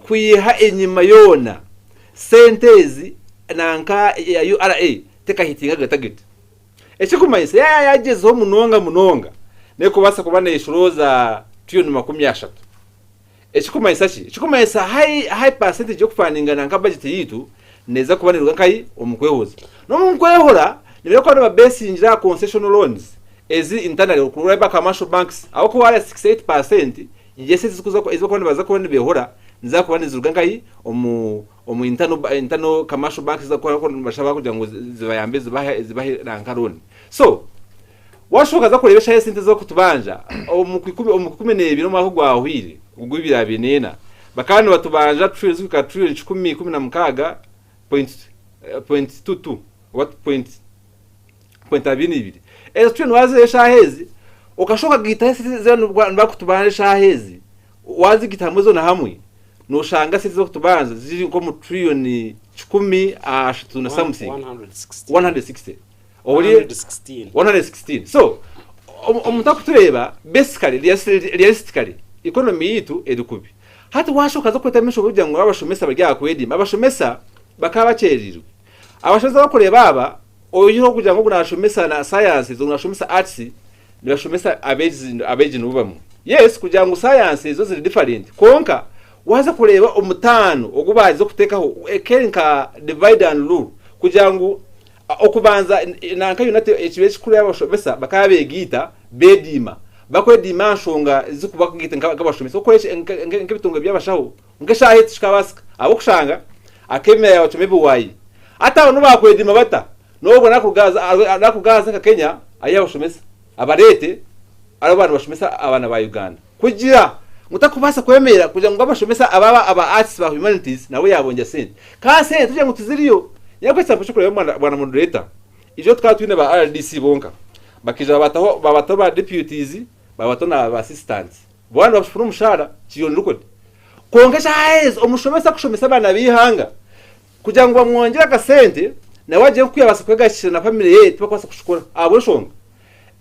kwiha enyima yoona sente ezi nanka eya URA tekahitinga ga target. Ekirikumanyisa yaaba yagyezeho munonga munonga n'erikubaasa kuba neshorooza trillion 30. Ekirikumanyisa ki? Ekirikumanyisa high high percentage y'okufandinga nanka budget yaitu neeza kuba neruga nkahi? Omu kwehoza. N'omu kwehora nibaija kuba nibabesingira aha concessional loans ezi internally okureeba commercial banks ahabw'okuba hariya 68% y'esente ezikuza ezi barikuba nibaza kuba nibehora niziza kuba niziruga nkahi? Omu omu internal internal commercial banks ezi barikuba nibashaba kugira ngu zibayambe zibahe zibahe nanka loan. So Waashuba okaza kureeba eshaaha esente ez'okutubanja omu kwikumi omu kwikumineebiri omwaka ogwahweire ogw'ebibiri abiri n'ena bakaba nibatubanja trillion zikuhika trillion kikumi ikumi na mukaaga point point two two oba point point abiri n'ibiri. Ezo trillion waazireeba eshaaha ezi okashuba okagaitaho esente ezi barikutubanja eshaaha ezi waazigaita hamwe zoona hamwe nooshanga esente ez'okutubanja ziri nk'omu trillion kikumi ashatu na something 160. Ori 116. 116 so omuntu akutureeba basically realistically economy yaitu eri kubi hati waashoka okaza kwetamu enshobe kugira ngu abashomesa bari aha kwediima abashomesa bakaba bakyereirwe abashomesa abakureeba aba oihireho kugira ngu ogu nashomesa na sciences ogu nashomesa arts nibashomesa abeegi abeegi nibo bamwe yes kugira ngu science ezo ziri different kwonka waaza kureeba omutaano ogu baagize kuteekaho ekeri nka divide and rule kugira ngu Okubanza, nanka yoona ekibiina ekikuru y'abashomesa bakaba beegaita beediima. Bakwediima aha nshonga ezirikubakugaita nk'abashomesa. Okukora nk'ebitongore by'abashaho, kwonka eshaaha egi tikikabaasika ahabw'okushanga akeemera yaabacwamu ebiwayi. Hati abo nobu baakwediima bata, n'obwo nakuruga ahansi nka Kenya ahi abashomesa abareete aribo baaba nibashomesa abaana ba Uganda. Kugira ngu takubaasa kwemerera kugira ngu abashomesa aba aba arts ba humanities nabo yabongya sente. Ka sente tugira ngu tiziriyo. Nyakwesa mpusha kureba bwana moderator. Ijo tukaba twine ba RDC bonka. Bakija babataho babataho ba deputies, babataho na ba assistants. Bwana bafuna omushahara kiyoni rukodi. Konka eshaaha omushomesa kushomesa abaana b'ihanga kugira ngu bamwongyere akasente nawe agiye kukuyabasa kwegashira na family ye tibakwasa kushukura ahabw'enshonga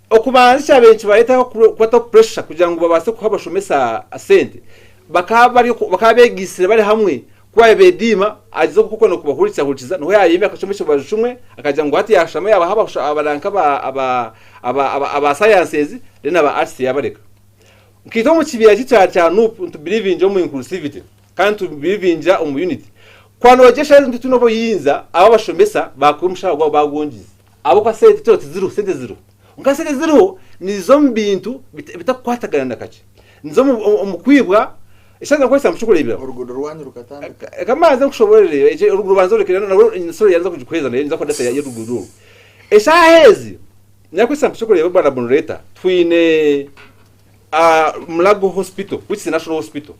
okubanza ekyabaire nikibareetaho kubataho pressure kugira ngu babaase kuha abashomesa sente bakaba bakaba beegaitsire bari hamwe kuba bediima agize okukona kubahurikiza hurikiza niho yayemera akacoma ekibaju kimwe akagira ngu hati yashama yabaha abaranka aba aba aba aba sciences then aba arts yabareka. Nkaita omu kibiina kye kya NUP nitubelievingira omu inclusivity kandi nitubelievingira omu unity. Kwanogyesha hati titwine obuyinza abo abashomesa bakuha omushahara gwabo bagwongyeze ahabw'okuba sente tiziriho tiziriho sente ziriho. Kwonka sente eziriho niziza omu bintu bitakukwatagana na kakye. Niziza omu kwibwa eshaaha nkukozesa ngu Oruguudo rwanyu rukatandika. Reka mbanze nkushoboorore oruguudo banza oreke narwo ensoro yanza kugikuheereza nayo ninza kuha data y'oruguudo orwo. Eshaaha ezi nyakukozesa ngu ky'okureeba bwana moderator twine Mulago Hospital which is a national hospital.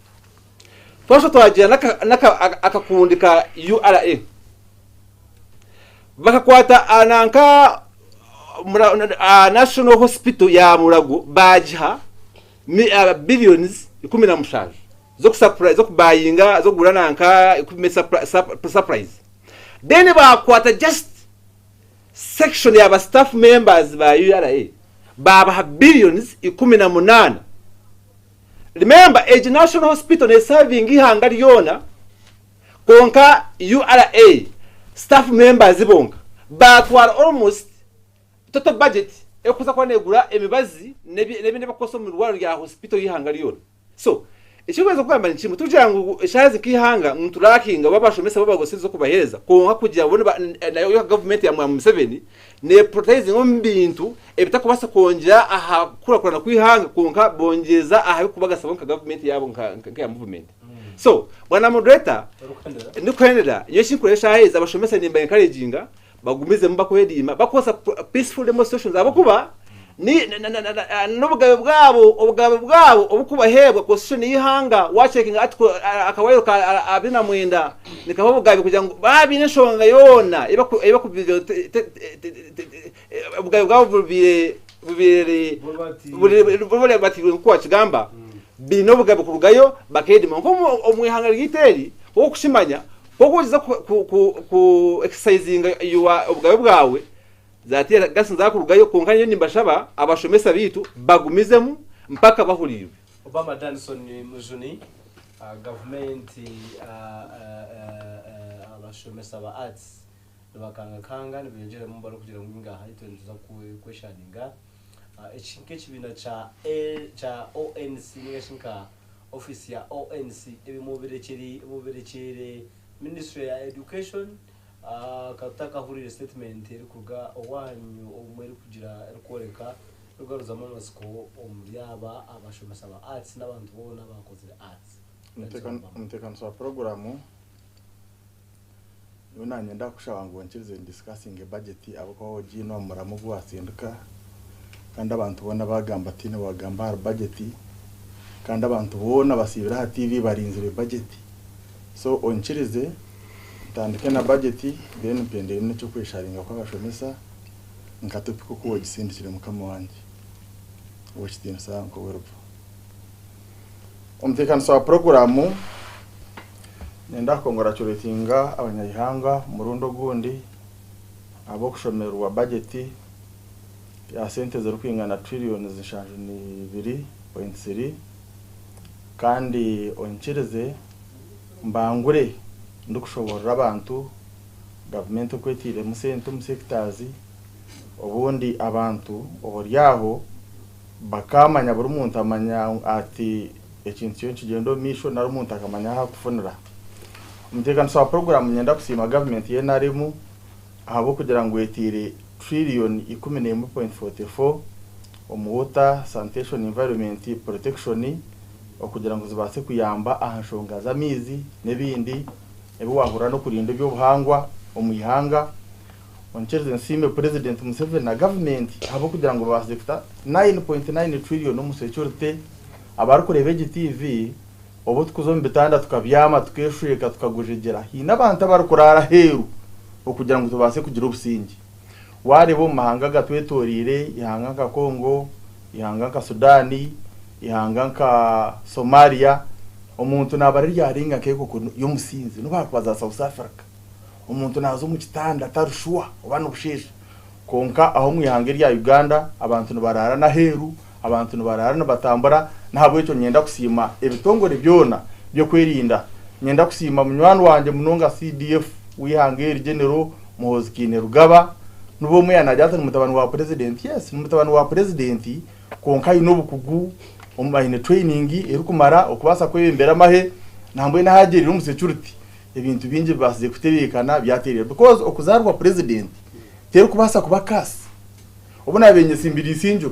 Twashuba twagira n'akakundi ka URA bakakwata nanka National Hospital ya Mulago baagiha billions 17 z'okubayinga z'okugura nanka equipment supplies. Then baakwata just section ya ba staff members ba URA baabaha billions 18. Remember egi National Hospital nesavinga eihanga ryona kwonka URA staff members bonka baatwara almost total budget erikuza kuba negura emibazi n'ebindi ebirikukozesibwa omu irwariro rya hospital y'eihanga ryona. So ekirikubaasa kugamba ni kimwe, tikugira ngu eshaaha ezi nk'eihanga ngu niturakinga oba abashomesa bo babuze sente z'okubaheereza kwonka kugira ngu nayo nka gavumenti ya Mwami Museveni neprioritaizinga omu bintu ebitakubaasa kwongyera aha kukurakurana kw'eihanga kwonka bongyeza aha birikubagasira bo nka gavumenti yaabo nk'eya muvumenti. So bwana moderator ndikuhendera nyowe ekinkureeba eshaaha ezi abashomesa nimba encouraginga bagumizemu bakweriima bakukozesa peaceful demonstrations ahabw'okuba n'obugabe bwabo obugabe bwabo obukubaheebwa constitution y'eihanga wacekinga article akawaayiro ka 29 nikabaha obugabe kugira ngu baaba baine enshonga yoona obugabe bwabo bubaire bubatiirwe nk'oku wakigamba baine obugabe kurugayo bakeediima kwonka omu ihanga ryaitu eri nk'oku orikukimanya ku orikuza ku exercisinga obugabe bwawe za tear gas nizakurugayo kwonka nyowe nimbashaba abashomesa baitu bagumizemu mpaka bahuriirwe. Obama Danson Mujuni, Gavumenti abashomesa ba Arts nibakangakanga nibeyongyeramu barikugira ngu ingaha itwe nituza kweshaninga eki nk'ekibiina kya ONC ninga shi nka Ofiisi ya ONC ebi mubirekyeire Ministry ya Education tutakahuriire statement erikuruga owanyu obumwe erikugira erikworeka erikugaruzamu amatsiko omuri aba abashomesa ba Arts n'abantu boona abakozire Arts. Omuteekanisa wa puroguraamu, nyowe naanye ndakushaba ngu onkirize ndisikasinge bajeti ahabw'okuba waaba ogiine omu muramo ogu waatsindika kandi abantu boona baagamba tihaine owaagamba ahari bajeti kandi abantu boona basiibire aha tiivi barinzire bajeti so onkirize ntandike na bajeti then mpendere n'eky'okwesharinga kw'abashomesa nka topiki oku waagisindikire mukama wangye. Ow'ekitiinisa Uncle Wilbur. Omuteekanisa wa puroguraamu, Niinyenda kukonguracuratinga abanyaihanga omurundi ogundi ahabw'okushomererwa bajeti ya sente zirikwingana tiririyoni 72.3 kandi onyikirize mbangure ndikushoboorora abantu gavumenti oku etairemu sente omu sectors obundi abantu oburyaho bakaamanya buri muntu amanya ati ekintu kiriyo nikigyenda omu maisho nari omuntu akamanya ahu akufunira. Omuteekanisa wa puroguraamu niinyenda kusiima gavumenti ya NRM ahabw'okugira ngu etaire tiririyoni 11.44 omu Water, Sanitation Environment Protection okugira ngu zibaase kuyamba aha nshonga z'amaizi n'ebindi ebi waahurira n'okurinda eby'obuhangwa omu ihanga. Onkirize nsiime Purezidenti Museveni na gavumenti ahabw'okugira ngu babaasize kuta 9.9 trillion omu securite. Abarikureeba egi TV, obu tukuza omu bitanda tukabyama, tukeshweka, tukagujegyera, haine abantu abarikuraara aheeru. okugira ngu tubaase kugira obusingye. Waareeba omu mahanga agatwetoreire, eihanga nka Congo, eihanga nka Sudan, eihanga nka Somalia, omuntu naaba riryarenga nk'enkoko y'omusinzi n'obu haakuba za South Africa. Omuntu naaza omu kitanda atari shuwa oba nibusheesha. Kwonka aha omu ihanga erya Uganda abantu nibaraara n'aheeru, abantu nibaraara nibatambura, n'ahabw'ekyo niinyenda kusiima ebitongore byona by'okwerinda. Niinyenda kusiima munywani wangye munonga CDF w'eihanga eri General Muhoozi Kainerugaba, n'obu omwe yaanaagira ati ni mutabani wa Purezidenti, yes ni mutabani wa Purezidenti kwonka aine obukugu, aine training erikumara okubaasa kwebembera amahe, nambwenu ahu agyereire omu security ebintu bingi bibaasize kutebeekana byateerera because okuzaarwa Purezidenti terikubaasa kuba curse. Obu naabaire nyesimbire Isingiro,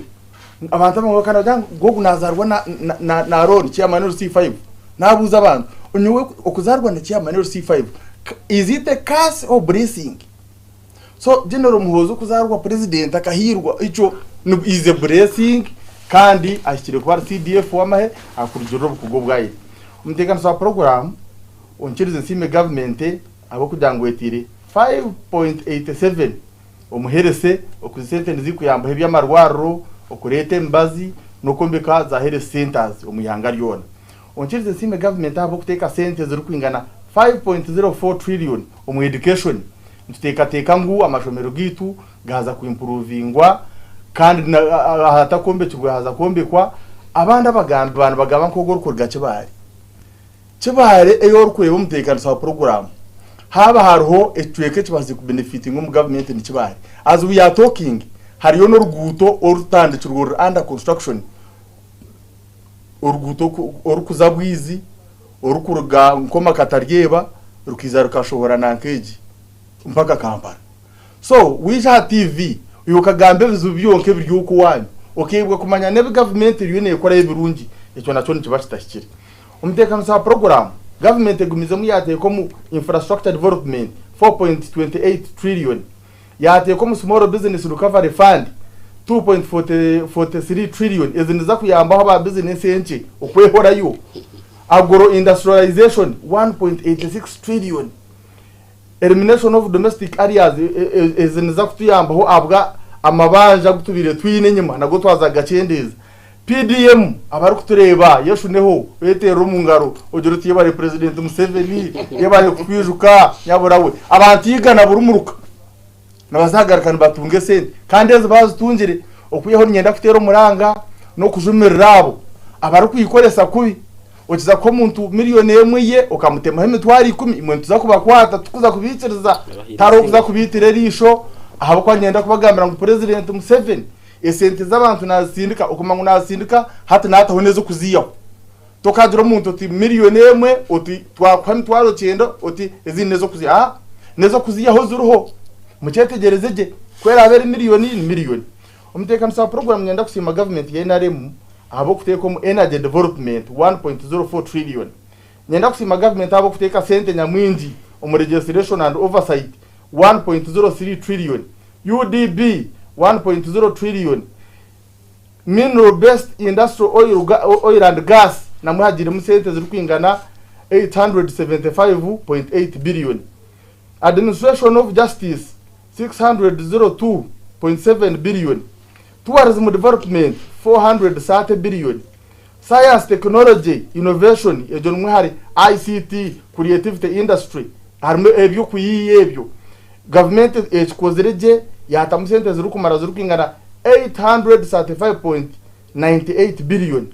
abantu abamwe bakaba nibagira ngu ogu naazaarwa na, na, na, na Arooni, chairman LC5. Naabuuza abantu, nyowe okuzaarwa na chairman LC5, is it a curse or blessing? So General Muhoozi okuzaarwa president akahiirwa, ekyo ni, is a blessing kandi ahikire kuba ari CDF w'amahe akurugirira obukugu obu aine. Omuteekanisa wa puroguraamu, onkirize nsiime gavumenti ahabw'okugira ngu etaire 5.87 omuherese oku sente nizikuyambaho eby'amarwariro, okureeta emibazi n'okwombeka za health centers omu ihanga ryona. Onkirize nsiime gavumenti ahabw'okuteeka sente ezirikwingana 5.04 trillion omu education. Nituteekateeka ngu amashomero gaitu gaaza kuimpuruvingwa kandi ahatakombekirwe haza kwombekwa. Abandi abagambi ba nibagamba nk'ogu orikuruga Kibaale. Kibaale ei orikureeba omuteekanisa wa puroguraamu, haaba hariho ekicweka ekibaasize kubenefitinga omu gavumenti ni Kibaale. As we are talking, hariyo n'oruguuto orutandikirwe ruri under construction, oruguuto orikuza Bwizi, orikuruga Nkoma Kataryeba rukaija rukashohora nanka egi mpaka Kampala. So waija aha TV iwe okagamba ebizibu byonka ebiri oku owaanyu, okeebwa kumanya n'ebi gavumenti eriyo neekorayo ebirungi, ekyo nakyo nikiba kitahikire. Omuteekanisa wa puroguraamu, gavumenti egumizemu yaateeka omu Infrastructure Development 4.28 trillion, yaateeka omu Small Business Recovery Fund 2.43 trillion, ezi niziza kuyambaho aba bizinesi enkye okwehorayo, Agro Industrialization 1.86 trillion, Elimination of Domestic Arrears, ezi niziza kutuyambaho ahabwa amabanja agu tubaire twine enyima nago twaza kugakyendeeza. PDM abarikutureeba yeshuneho oyeteerere omu ngaro ogire oti yebare President Museveni, yebare kutwijuka nyabura we. Abantu igana buri muruka nibaza kugaruka nibatunga esente kandi ezi baazitungire okwihaho niinyenda kuteera omuranga n'okujumirira abo abarikwikoresa kubi. Okiza kuha omuntu miriyoni emwe ye okamutemaho emitwaro ikumi, imwe nituza kubakwata titukuza kubaikiriza, tihariho orikuza kubaitira eriisho ahabw'okuba niinyenda kubagambira ngu Purezidenti Museveni esente z'abantu naazitsindika, okumanya ngu naazitsindika hati naataho n'ez'okuziihaho. Tokagira omuntu oti miriyoni emwe oti twakuha emitwaro kyenda oti ezindi n'ez'okuziihaho. Aa, n'ez'okuziihaho ziriho. Mukyetegyereze gye. Ku eraabe eri miriyoni, ni miriyoni. Omuteekanisa wa puroguraamu niinyenda kusiima gavumenti ya nrm ahabw'okuteeka omu Energy Development 1.04 trillion. Niinyenda kusiima gavumenti ahabw'okuteeka sente nyamwingi omu Legislation and Oversight 1.03 trillion, UDB 1.0 trillion, Mineral Based Industrial Oil, Oil and Gas namwe hagiiremu sente zirikwingana 875.8 billion, Administration of Justice 602.7 billion, Tourism Development 430 billion, Science, Technology, Innovation egyo nimwe hari ICT, Creativity Industry harimu eby'okuyiiya ebyo. Gavumenti ekikozire gye yaatamu sente zirikumara zirikwingana 835.98 billion,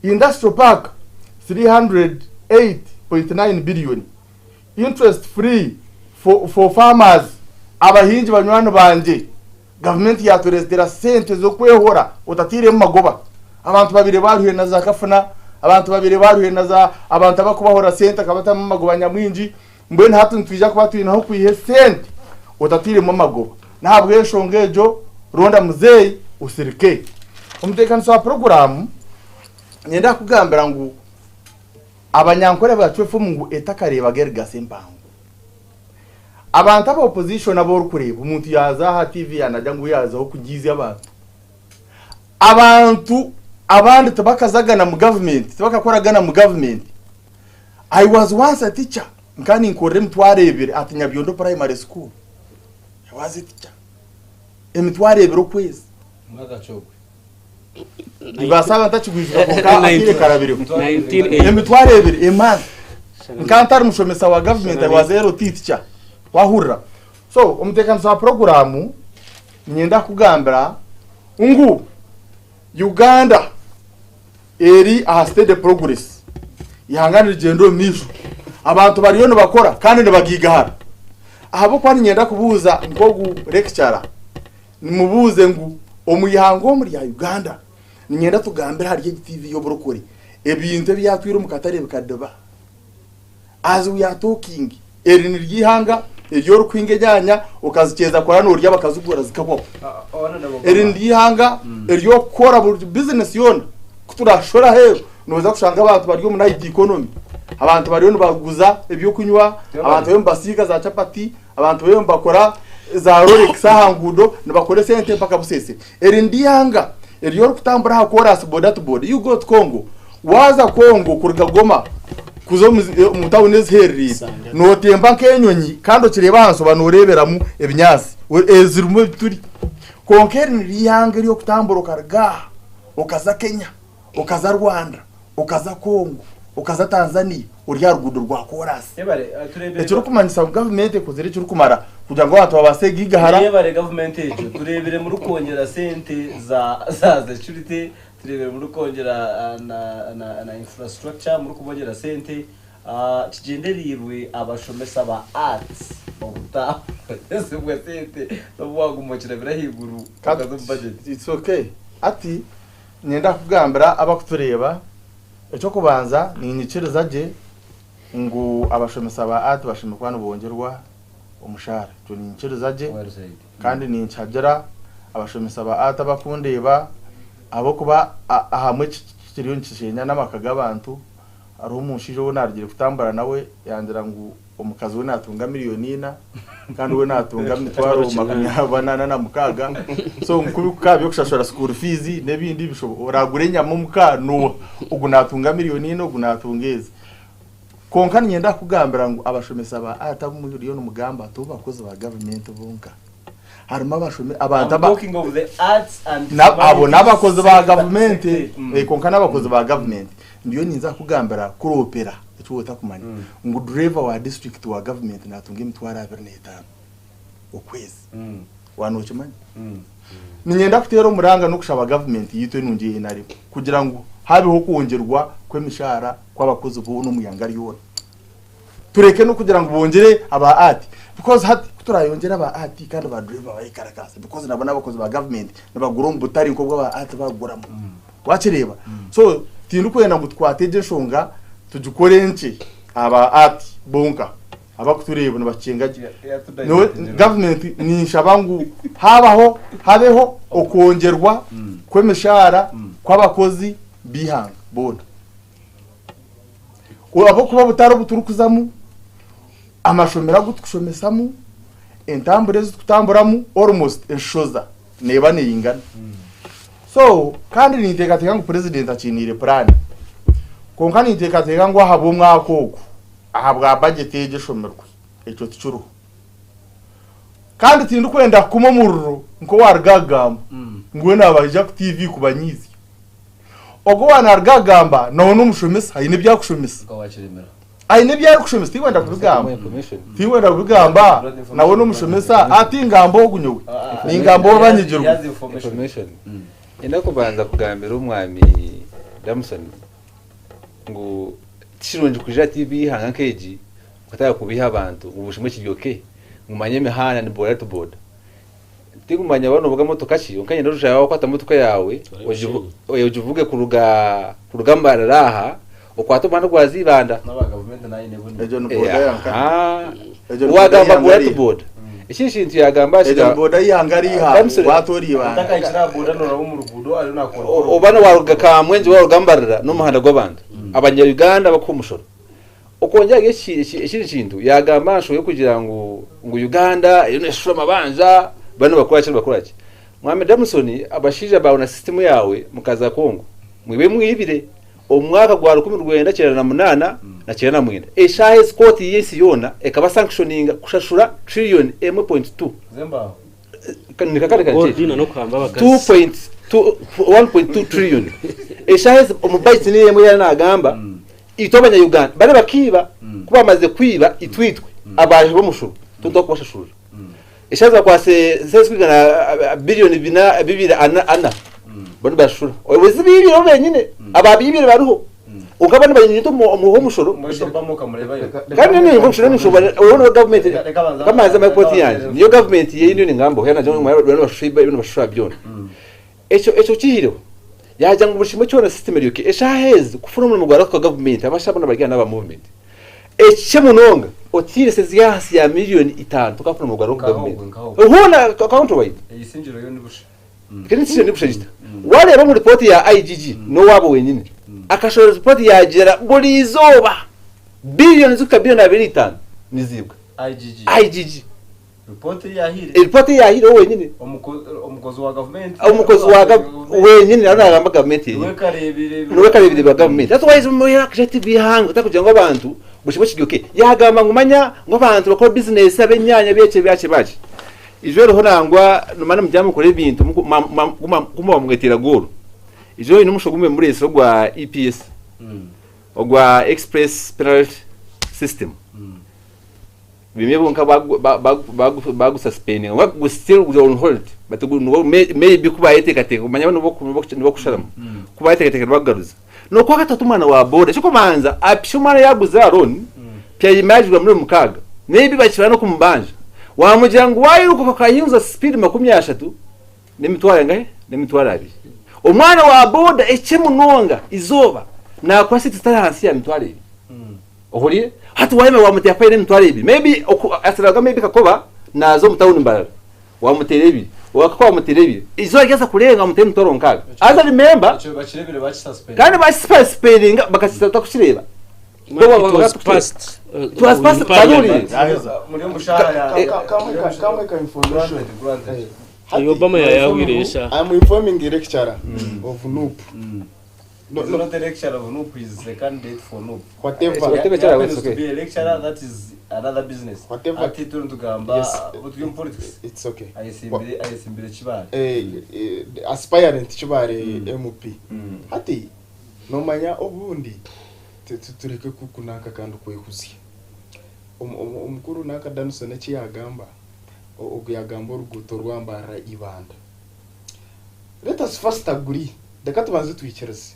Industrial Park 308.9 billion, Interest free for for farmers, abahingi banywani bangye Gavumenti yaatureetera sente z'okwehora otatairemu magoba. Abantu babaire baruhire na za kafuna, abantu babaire baruhire na za abantu abakubahora sente akabatamu amagoba nyamwingi. Mbwenu hati nitwija kuba twine ah'okwiha esente otatairemu amagoba. N'ahabw'enshonga egyo, ronda muzeeyi osirike. Omuteekanisa wa puroguraamu, niinyenda kukugambira ngu Abanyankore bacwa efumu ngu etakareebaga erigasa empango. Abantu aba opposition abu orikureeba omuntu yaaza aha TV yanagira ngu we yaazaho kugiizya abantu. Abantu abandi tibakazaga na mu government, tibakakoraga na mu government. I was once a teacher, nkaba ninkorera emitwaro ebiri at Nyabyondo primary school. Was it tica? 20,000 okwezi. Mwaka ki ogwe? Nibaasa aba ntakigwijuka kwonka akaire karabireho. 1980. 20,000 a month. Nka ntari mushomesa wa government, I was a LT teacher. Wahurira? So, omuteekanisa wa puroguraamu niinyenda kukugambira ngu Uganda eri aha steady progress. Eihanga nirigyenda omu maisho. Abantu bariyo nibakora kandi nibagiigahara. Ahabw'okuba niinyenda kubuuza nk'ogu lecturer, nimubuuze ngu omu ihanga omu rya Uganda, niinyenda tugambire ahari egi TV y'oburokore, ebintu ebyatwire omu katare bikadiba. As we are talking, eri niryo ihanga eri orikuhinga enyaanya okazikyeza kora norya bakazigura zikahwaho. Eri niryo ihanga ery'okukora buri bizinesi yoona. Ku turashore aheeru nooza kushanga abantu bari omu night economy. Abantu bariyo nibaguza ebyokunywa, abantu bariyo nibasiiga za chapati, abantu bariyo nibakora za Rolex aha nguudo, nibakora esente mpaka buseesire. Eri niryo ihanga eri orikutambura aha koraasi boda to boda. You go to Congo, waaza Congo kuruga Goma kuza omu tawuni ezihereriire, nootemba nk'enyonyi kandi okireeba ahansi oba nooreeberamu ebinyaatsi ezirimu ebituri. Kwonka eri niryo ihanga ery'okutambura okaruga aha okaza Kenya, okaza Rwanda, okaza Congo, okaza Tanzania ori aha ruguudo rwa koraasi. Ekirikumanyisa ngu gavumenti ekozire ekirikumara kugira ngu abantu babaase kugigahara. Yebare gavumenti egyo. Tureebire murikwongyera sente za za security, tureebire murikwongyera na infrastructure, murikubongyera sente. Kigyendereirwe abashomesa ba arts obutakozesibwa sente n'obu waguma okirabire ahaiguru okaza omu budget. It's okay. Hati niinyenda kukugambira abakutureeba, eky'okubanza niinyikiriza gye ngu abashomesa ba art bashemereire kuba nibongyerwa omushaara. Ekyo niinyikiriza gye kandi ninkihagira abashomesa ba art abakundeeba ahabw'okuba ahamwe kiriyo nikisheenya n'amaka g'abantu. Hariho omushaija ou naarugire kutambura nawe yangira ngu omukazi we naatunga miriyoni ina kandi we naatunga emitwaro 46. So ngu ku bikukaba by'okushashura school fees n'ebindi bishobo oraagura enyama omuka n'oha? Ogu naatunga miriyoni ina ogu naatunga ezi. Kwonka niinyenda kukugambira ngu abashomesa ba art abu muriyo nimugamba tibo bakozi ba gavumenti bonka. Harimu abashome abantu I'm aba talking of the arts and Na- abo humanities n'abakozi ba sector. gavumenti sector. Eh, kwonka n'abakozi ba gavumenti ndiyo ninza kukugambira kuroopera eki waaba otakumanya ngu driver wa district wa gavumenti natunga 25,000 okwezi waaba nookimanya niinyenda kuteera omuranga n'okushaba gavumenti yaitu enungi ei nrm kugira ngu habeho okwongyerwa kw'emishaara kw'abakozi boona omu ihanga ryona Tureke n'okugira ngu bongyere aba art because hati kuturayongyere aba art kandi ba driver bayekarakaasa because nabo n'abakozi ba government nibagura omu butare nk'obu aba art bakuguramu. Wakireeba? So tindikwenda ngu tukwate egyo enshonga tugikore nkye aba art bonka abakutureeba nibakyenga gye. Nyowe government ninshaba ngu habaho habeho okwongyerwa kw'emishaara kw'abakozi b'eihanga boona. Ahabw'okuba obutare obu turikuzamu, amashomero agu tukushomesamu, entambura ezi tukutamburamu almost enshoza neeba neingana. So kandi ninteekateeka ngu purezidenti akiiniire puraani. Kwonka ninteekateeka ngu ahabw'omwaka ogu, ahabwa bajeti egi eshomirwe, ekyo tikiriho. Kandi tindikwenda kukuma omuriro nk'owaaruga kugamba ngu we naabaija ku tiivi kubanyiizya. Ogwo owa naruga agamba nawe n'omushomesa aine ebi arikushomesa. Aine ebi arikushomesa tikwenda kubigamba. Tikwenda kubigamba nawe n'omushomesa ah tingamba ogu nyowe. Ningamba owabanyigirwe. Information. Nyenda kubanza kugambira omwami Damson ngu tikirungi kwija aha TV y'eihanga nk'egi okatandika kubiiha abantu ngu buri kimwe kiri okay ngu manya emihanda ni boda to boda. Tinkumanya waaba noovuga motoka ki, kwonka nyenda orikushanga waakwata motoka yaawe ogivuge kuruga kuruga Mbarara aha okwate omuhanda gwa Ibanda. Egyo ni boda ya nka. Egyo ni boda Waagamba y'eihanga boda to riiha. boda. Ekindi kintu yaagamba Egyo ni boda y'eihanga riiha Damson- waatoora Ibanda. Oba waaruga Kamwengye oba waaruga Mbarara n'omuhanda gw'abantu. Abanya Uganda bakuha omushoro. Okwongyera ahari eki ekindi kintu yaagamba aha nshonga y'okugira ngu ngu Uganda eriyo neeshashura amabanja bariyo nibakora ki nibakora ki. Mwami Damson abashaija baawe na sisitimu yaawe mukaza Congo mwibe mwibire. Omu mwaka gwa 1998, eshaaha ezi kooti y'ensi yoona ekaba sanctioninga kushashura trillion emwe point tu, two point two trillion. Eshaaha ezi omu bytes niyo emwe yaaba naagamba, itwe abanya Uganda bari bakiiba, ku bamazire kwiba itwe itwe abaahi b'omushoro itwe nitwakubashashurira. Eshaaha ezi bakwase sente zirikwingana billion bina bibiri ana ana bo nibashashura. Obwo zibiibire bo benyine, abaabiibire bariho. Kwonka bo nibanyunyuta omuhi w'omushoro. Kandi nyowe ninga omushoro obu niyo gavumenti kamanze mbahe kooti yangye niyo gavumenti ei ndiyo ningambaho yaaba naagira ngu bariyo nibashusha ebi nibashusha byona. Ekyo ekyo kiihireho yaagira ngu buri kimwe kyona system eri okay. Eshaaha ezi kufuna omurimo gwa local government abashaija boona bari aha n'aba movement. Ekikye munonga otiire sente ziri ahansi ya million itaano tokafuna omurimo gwa local government hoona county wide. Kini ni busha Wareeba omu ripooti ya IGG n'owaabo wenyine akashohora ripooti yaagira buri izooba billion zikuhika billion abiri na itaano niziibwa. IGG. IGG. Ripooti ei yahaire. Eripooti ei yahaire we wenyine. Omukozi wa gavumenti. Omukozi wa wenyine ariyo naagamba gavumenti yenyine. Niwe kareebire. Niwe kareebire ba gavumenti. That's why executive y'eihanga otarikugira ngu abantu buri kimwe kiri okay. Yaagamba ngu manya ngu abantu bakora bizinesi ab'enyaanya byeki byaki byaki. Ijo eriho nangwa nomanya nimugira mukore ebintu ku muba mweteera goolo. Ijo haine omusho gumwe mureetsire ogwa EPS, ogwa Express Penalty System. Bimwe bonka bagususpendinga kwonka gu still guri on hold but maybe ku bayeteekateeka omanya bo nibokusharamu ku bayeteekateeka nibakugaruza. N'okwakatatu omwana wa boda eky'okubanza apisha omwana yaguza aha loan pyayimagirwa muri mukaaga maybe bakibara n'okumubanja wamugira ngu wayiruka okahinguza speed 30 n'emitwaro engahi? N'emitwaro abiri. Omwana wa boda ekye munonga izooba nakora sente zitari ahansi ya mitwaro ebiri. Ohuriire? Hati wayema wamuteera fayini emitwaro ebiri maybe oku asiraga maybe kakoba naaza omu tawuni Mbarara wamuteera ebiri owa kakoba wamuteera ebiri izooba ryaza kurenga wamuteera emitwaro nkaaga. Haza remember Ekyo bakireebire bakisuspendinga. kandi bakisuspendinga bakakisa batakukireeba. It was passed It was in passed parliament. baruhurire. Muri omu shaaha ya. Kamwe kamwe ka information. Granted. Eyo Obama yayahwire esha. I'm informing the lecturer of NUP. No, He's no, not a lecturer of NUP, he's a candidate for NUP. whatever. Whatever He kyara happens it's to okay. be a lecturer, that is another business. Whatever. Ati turi tugamba Yes. turi mu politics. It's okay. Ayesimbire ayesimbire Kibaale. Aspirant Kibaale MP. Hati nomanya obundi tureke kunanka kandi kwehuzya. Omukuru nanka Danson eki yagamba ogu yagamba oruguuto rwa Mbarara Ibanda. Let us first agree, reka tubanze twikirize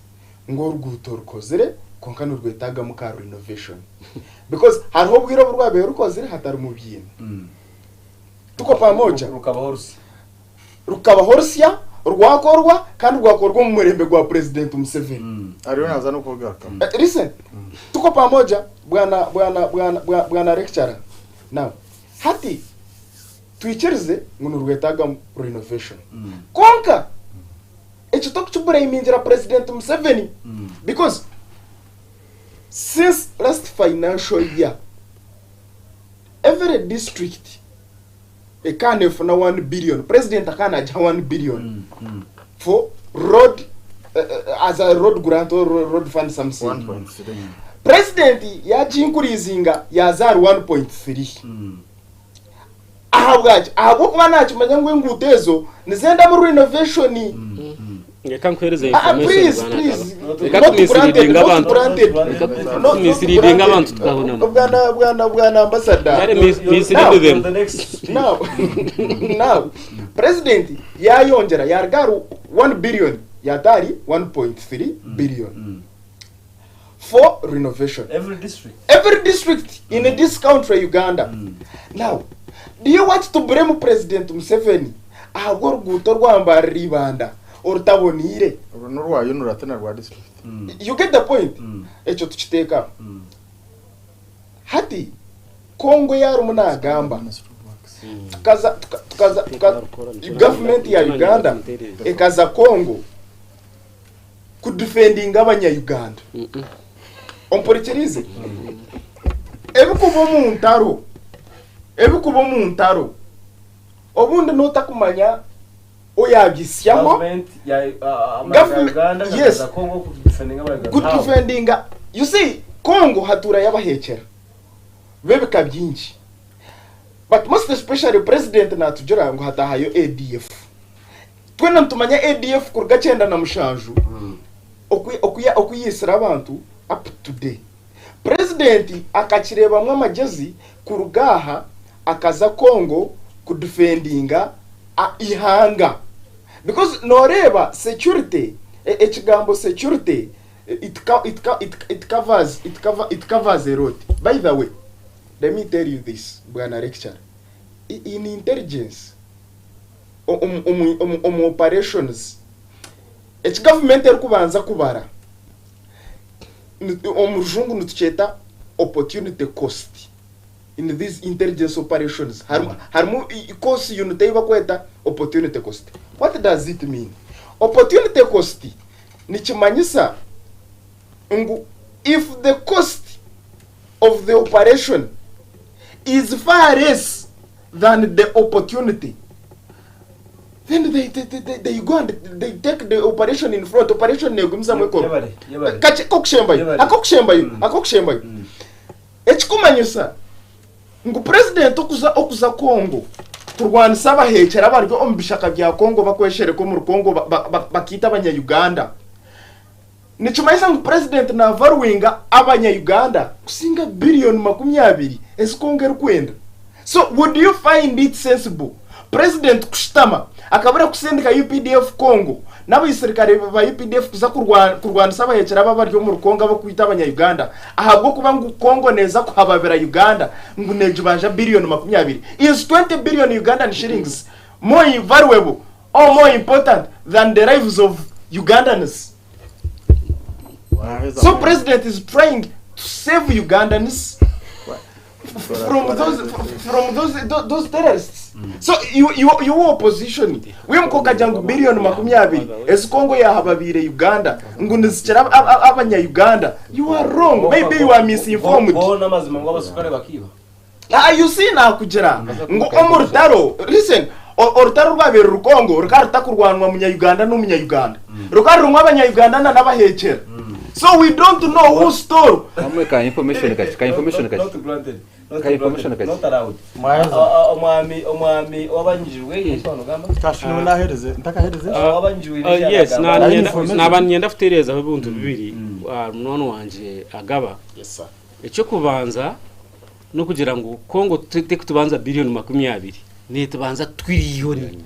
ngu oruguuto rukozire kwonka nirwetagamu ka renovation because hariho obwire obu rwabaire rukozire hatarimu biina. Tuko pamoja? Rukabaho rusya. Rukabaho rusya, rwakorwa kandi rwakorwa omu murembe gwa President Museveni. Ariyo naaza n'okugarukamu. Listen, tuko pamoja bwana bwana bwana bwana lecturer. Now, hati twikirize ngu nirwetaaga renovation. Kwonka ekyo tokukiburayimingira President Museveni because since last financial year every district ekaba nefuna 1 billion. President akaba nagiha 1 billion for road as a road grant or road fund something. 1.3. President yaginkurizinga yaza ahari 1.3. Ahabwaki? Ahabw'okuba nakimanya ngu enguuto ezo nizendamu renovation. Reka nkuhereze Ah, information please, bwana please. Kagaba. Reka Not granted, kumisleadinga not abantu. granted. Reka Not- not kumisleadinga granted. abantu tukahunama. Bwana, bwana, bwana ambassador. Kare mislead them. The next Now, now, president yayongyera yaruga ahari 1 billion yata ahari 1.3 billion for renovation. Every district. Every district in this country Uganda. Now, do you want to blame President Museveni ahabw'oruguuto rwa Mbarara Ibanda orutaboniire? Oru n'orwa UNRA ti na rwa district. You get the point? Ekyo tukiteeka. Hati Congo yarimu nagamba tukaza tukaza tuka government ya Uganda ekaza Congo kudefendinga abanya-Uganda. Ompurikirize? Ebikuba omu ntaro, ebikuba omu ntaro, obundi notakumanya Oyagisyaho Government ya amaka Uganda yes. gakaza Congo kudefendinga aba Uganda. How? Kudefendinga, you see, Congo hatura y'abahekera bebika byingi, but most especially president natugira ngu hatahayo ADF. Twena nitumanya ADF kuruga 97 okuyisira abantu up to day. President akakireebamwo amagezi kuruga aha akaza Congo kudefendinga ihanga, because noreeba security, ekigambo security, it covers a lot. By the way, let me tell you this, bwana lecturer, in intelligence, omu operations, eki government erikubanza kubara, omu rujungu nitukyeta opportunity cost. In these intelligence operations harimu cost unit ei bakweta opportunity cost. What does it mean? Opportunity cost nikimanyisa ngu if the cost of the operation is far less than the opportunity, then they go and they take the operation in front. Operation negumizamu ekoro. Yebare, yebare. Kaki kokushembayo. Yebare. Akokushembayo, akokushembayo, ekikumanyisa ngu president okuza Congo kurwanisa abahekyera abari omu bishaka bya Congo, bakweshereka omuri Congo, bakiita abanya-Uganda, nikimanyisa ngu president navaluinga abanya-Uganda kusinga biliyoni 20 ezi Congo erikwenda. So would you find it sensible president kushitama akabura kusindika UPDF Congo n'abaisirikare ba UPDF kuza kurwanisa abahekyera aba bari omuri Congo abakwita abanya-Uganda, ahabw'okuba ngu Congo neza kuhababira Uganda ngu negibanja biliyoni 20? Is 20 billion Ugandan shillings more valuable or more important than the lives of Ugandans? So president is trying to save Ugandans from those terrorists. So you opposition we mukokaja ngu biliyoni 20 ezi Congo yahababiire Uganda ngu nizikira abanya-Uganda, you are wrong. Maybe you are misinformed. Bo n'amazima ngo abasukare bakiba. Ah, you see, nakugira ngo omu rutaro, listen, orutaro rwabera Rukongo rukaba rutakurwanwa munya-Uganda n'umunya-Uganda, rukaba rurimo abanya-Uganda na n'abahekera. So we don't know who stole. Kamwe ka information kaki, ka information kaki. Not granted. Not Ka information granted. kaki. Not allowed. Mwaza. Omwami wabanyijwe yesu gamba. Kashinwe nahereze ntakahereze. Wabanyijwe. Yes, Information. naba nyenda kuterezaho ebintu bibiri, munoni wanje agaba. Yes sir. Ekyokubanza nokugira ngu Congo tekutubanza biliyoni 20, netubanza twiriyoni,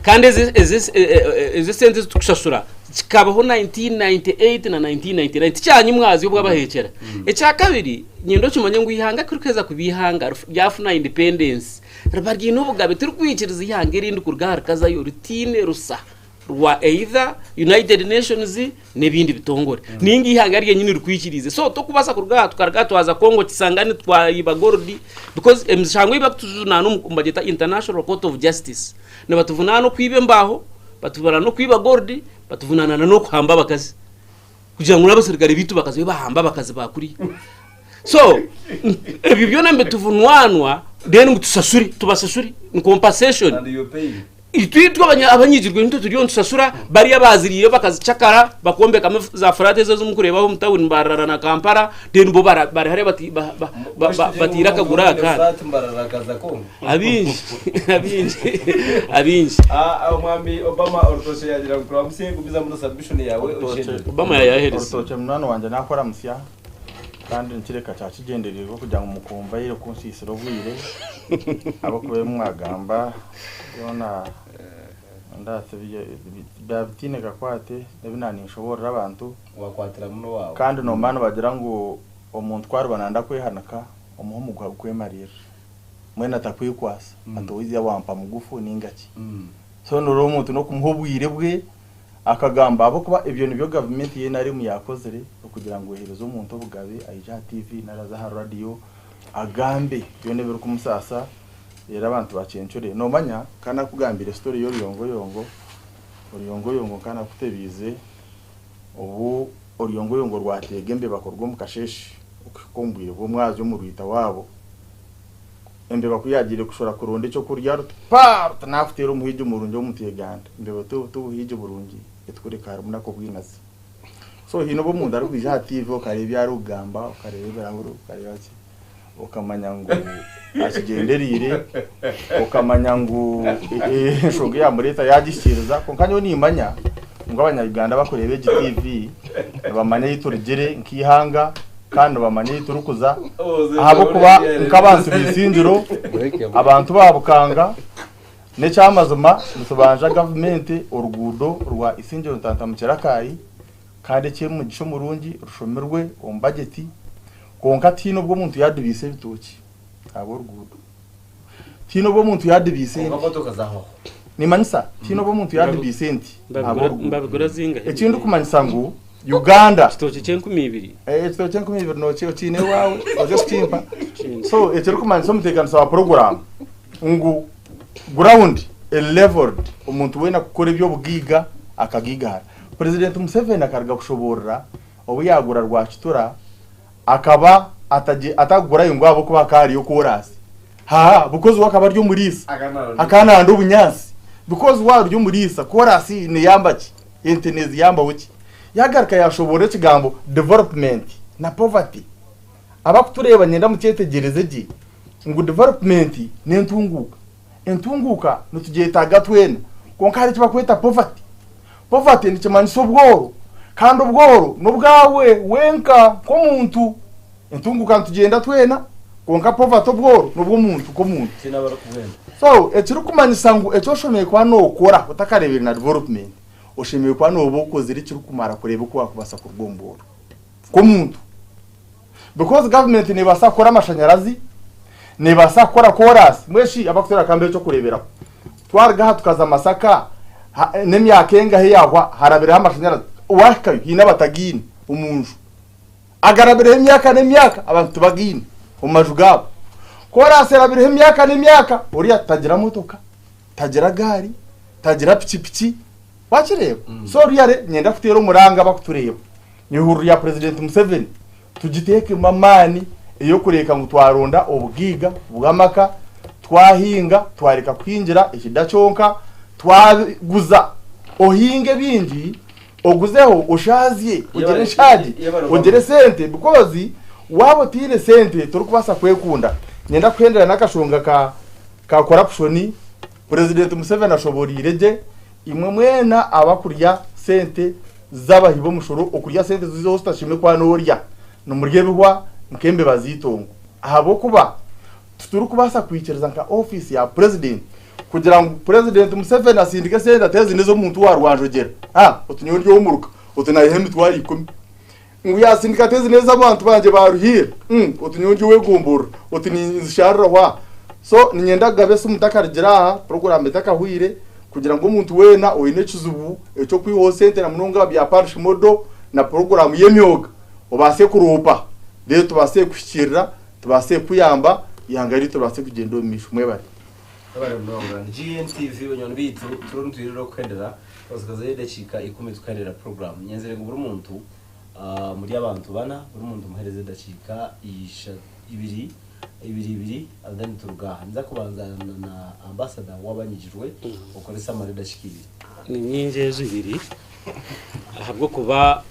kandi ezi sente zitukushashura kikabaho 1998 na 1999, tikyanyu mwazi obwabahekera. Ekyakabiri, nyenda okimanye ngu ihanga kurikeza kuba ihanga ryafuna independence, riba ryine obugabe. Turikwikiriza ihanga erindi kuruga aha rikazayo ritiine rusa rwa either United Nations n'ebindi bitongore, ninga ihanga ryenyini rikwikirize. So tokubasa kuruga aha tukaruga twaza Congo kisangani twayiba gold, because emishango ibakutujunana omu bageta International Court of Justice, nibatuvunana n'okwiba embaho, batuvunana n'okwiba gold, batuvunana n'okuhamba abakazi, kugira ngu n'abasirikare bitu bakazi bahamba abakazi bakuriya. So ebyo byona mbituvunwanwa, then ngu tusasure, tubasasure ni compensation. And you pay. Itwitwe abanyigirwe nitwe turiyo nitusasura. Bariya baziriye bakazicakara, bakombekamo za flat ezo zimukurebaho mu tawuni Mbarara na Kampala, then bo bari hariya batira akaguru akandi. Flat Mbarara Congo. Abingi, abingi, abingi. Omwami Obama orutoshe yagira ngo turamusiye gumiza muri submission yawe ushende. Obama yayahereza. Orutookye munani wanje nakora musya, kandi nikireka kyakigendererwa kugira ngu mukumva kunsisira obwire, abakuba mwagamba byona ndatse byabitiine kakwate ebinanishoborera abantu. Wakwatira muno wawe. Kandi nomana bagira ngu omuntu kwaruba nanda kwehanika, omuha omuguha gukwemarira mwena atakwikwasa ati wampa mugufu ningaki. So nuri omuntu nokumuha obwire bwe akagamba, ahabwokuba ebyo nibyo gavumenti ye yakozire okugira ngu ehereze omuntu obugabe, aije aha TV naraza aha radio agambe byona ebirikumusasa, era abantu bakyencure. Nomanya kandi akugambire story y'oruyongoyongo. Oruyongoyongo kandi akutebiize obu oruyongoyongo rwateega embeba kuruga omu kasheshe okuhika omu bwire bw'omwazyo omu rwita waabo. Embeba ku yaagiire kushora kuronda ekyokurya ruti paa! Ruti naakuteera omuhiigi murungi w'omuteeganda. Embeba ti buhiigi burungi, etukureka harimu n'ak'obwinazi. So haine obu omuntu arikwija aha TV okareeba ebi arikugamba, okareeba ebirahuri, okareeba ki, okamanya ngu akigyendereire, okamanya ngu enshonga eyaamureeta yaagihikiiriza. Kwonka nyowe niimanya ngu Abanya-Uganda abarikureeba egi TV nibamanya ei turugire nk'eihanga kandi nibamanya ei turikuza ahabw'okuba nk'abantu b'eisingiro, abantu ba Bukanga, n'eky'amazima nitubanja gavumenti oruguudo rwa Isingiro Ntantamukira Kaayi kandi eky'omugisha omurungi rushomirwe omu bagyeti kwonka tihaine obu omuntu yaadubiise ebitookye ahabw'oruguudo. Tihaine obu omuntu yaadubiise Kwonka ente. motoka zahwaho. Nimanyisa tihaine obu omuntu yaadubiise ente ahabw'oruguudo. Mbabigura zingahi? Eki ndikumanyisa ngu Uganda. Ekitookye ky'enkumi ibiri. Ekitookye ky'enkumi ibiri noki okiine owaawe oze kukimpa. So ekirikumanyisa omuteekanisa wa puroguraamu ngu ground eri leveled omuntu weena kukora eby'obugaiga akagaigahara. Purezidenti Museveni akaruga kushoboorora obu yaagura Rwakitura akaba atakugurayo ngu ahabw'okuba hakaba hariyo koraasi. Haa, because we akaba ari omuriisa. Akaba naarunda obunyaatsi. Because waaba ori omuriisa, koraasi neeyamba ki? Ente neeziyambaho ki? Yaagaruka yaashoboorora ekigambo development na poverty. Abakutureeba niinyenda mukyetegyereze gye ngu development n'entunguuka. Entunguuka nitugyetaaga twena kwonka hariho eki barikweta poverty. Poverty nikimanyisa obworo kandi obworo n'obwawe wenka nk'omuntu. Entunguuka nitugyenda twena kwonka poverty obworo n'obw'omuntu nk'omuntu. Tihaine abarikubwenda. So ekirikumanyisa ngu eki oshemereire kuba nookora otakareebire na development, oshemereire kuba nooba okozire ekirikumara kureeba oku waakubaasa kuruga omu bworo nk'omuntu. Because government nebaasa kukora amashanyarazi, nebaasa kukora koraasi, mbwenu shi abakutureeba ka mbeho ekyokureeberaho, twaruga aha tukaza Masaka n'emyaka engahi eyahwa harabireho amashanyarazi, wahikayo haine abatagaine omunju, agarabireho emyaka n'emyaka abantu tibagaine omu maju gaabo, koraasi erabireho emyaka n'emyaka oriya tagira motoka, tagira gaari, tagira pikipiki, wakireeba? So really niinyenda kuteera omuranga abakutureeba. Eihuriro rya Purezidenti Museveni tugiteekemu amaani ey'okureeka ngu twaronda obugaiga bw'amaka, twahinga twareka kuhingira ekida kyonka, twaguza ohinge bingi oguzeho oshaazye ogire enshaagi ogire sente because waaba otaine sente torikubaasa kwekunda. Niinyenda kuhendera n'akashonga ka corruption, Purezidenti Museveni ashoboreire gye Imwe mwena abakurya sente z'abahi b'omushoro, okurya sente z'owu zitashemire kuba n'orya, nimurya ebihwa nk'embeba z'eitongo. Ahabw'okuba titurikubaasa kwikiriza nka ofiisi ya Purezidenti kugira ngu Purezidenti Museveni asindike esente ati ezi n'ez'omuntu wa Rwanjogyera, haa oti nyowe ndi ow'omuruka, oti naihaho emitwaro ikumi. Ngu yaasindika ati ezi n'ez'abantu bangye ba Ruhiira, oti nyowe ndi ow'egomborora, oti ninzishariraho aha. So niinyenda kugaba esimu ntakarugire aha, puroguraamu etakahwaire, kugira ngu omuntu weena oine ekizibu eky'okwihaho sente na munonga aha bya parish model na puroguraamu y'emyoga, obaase kuroopa then tubaase kuhikiirira, tubaase kukuyamba, eihanga ryaitu ribaase kugyenda omu maisho. Mwebare. Mwebare munonga. Ni GNTV banywani baitu, turiyo nitwirira okuhendera, twatsigazayo edakiika ikumi tukahendera puroguraamu. Nyenzire ngu buri muntu Muri abantu bana, buri muntu muhereze edakiika ibiri ibiri ibiri and then turuge aha. Ninza kubanza na ambassador w'abanyigirwe okore summary edakiika ibiri. Ni nyingi ezo ibiri ahabw'okuba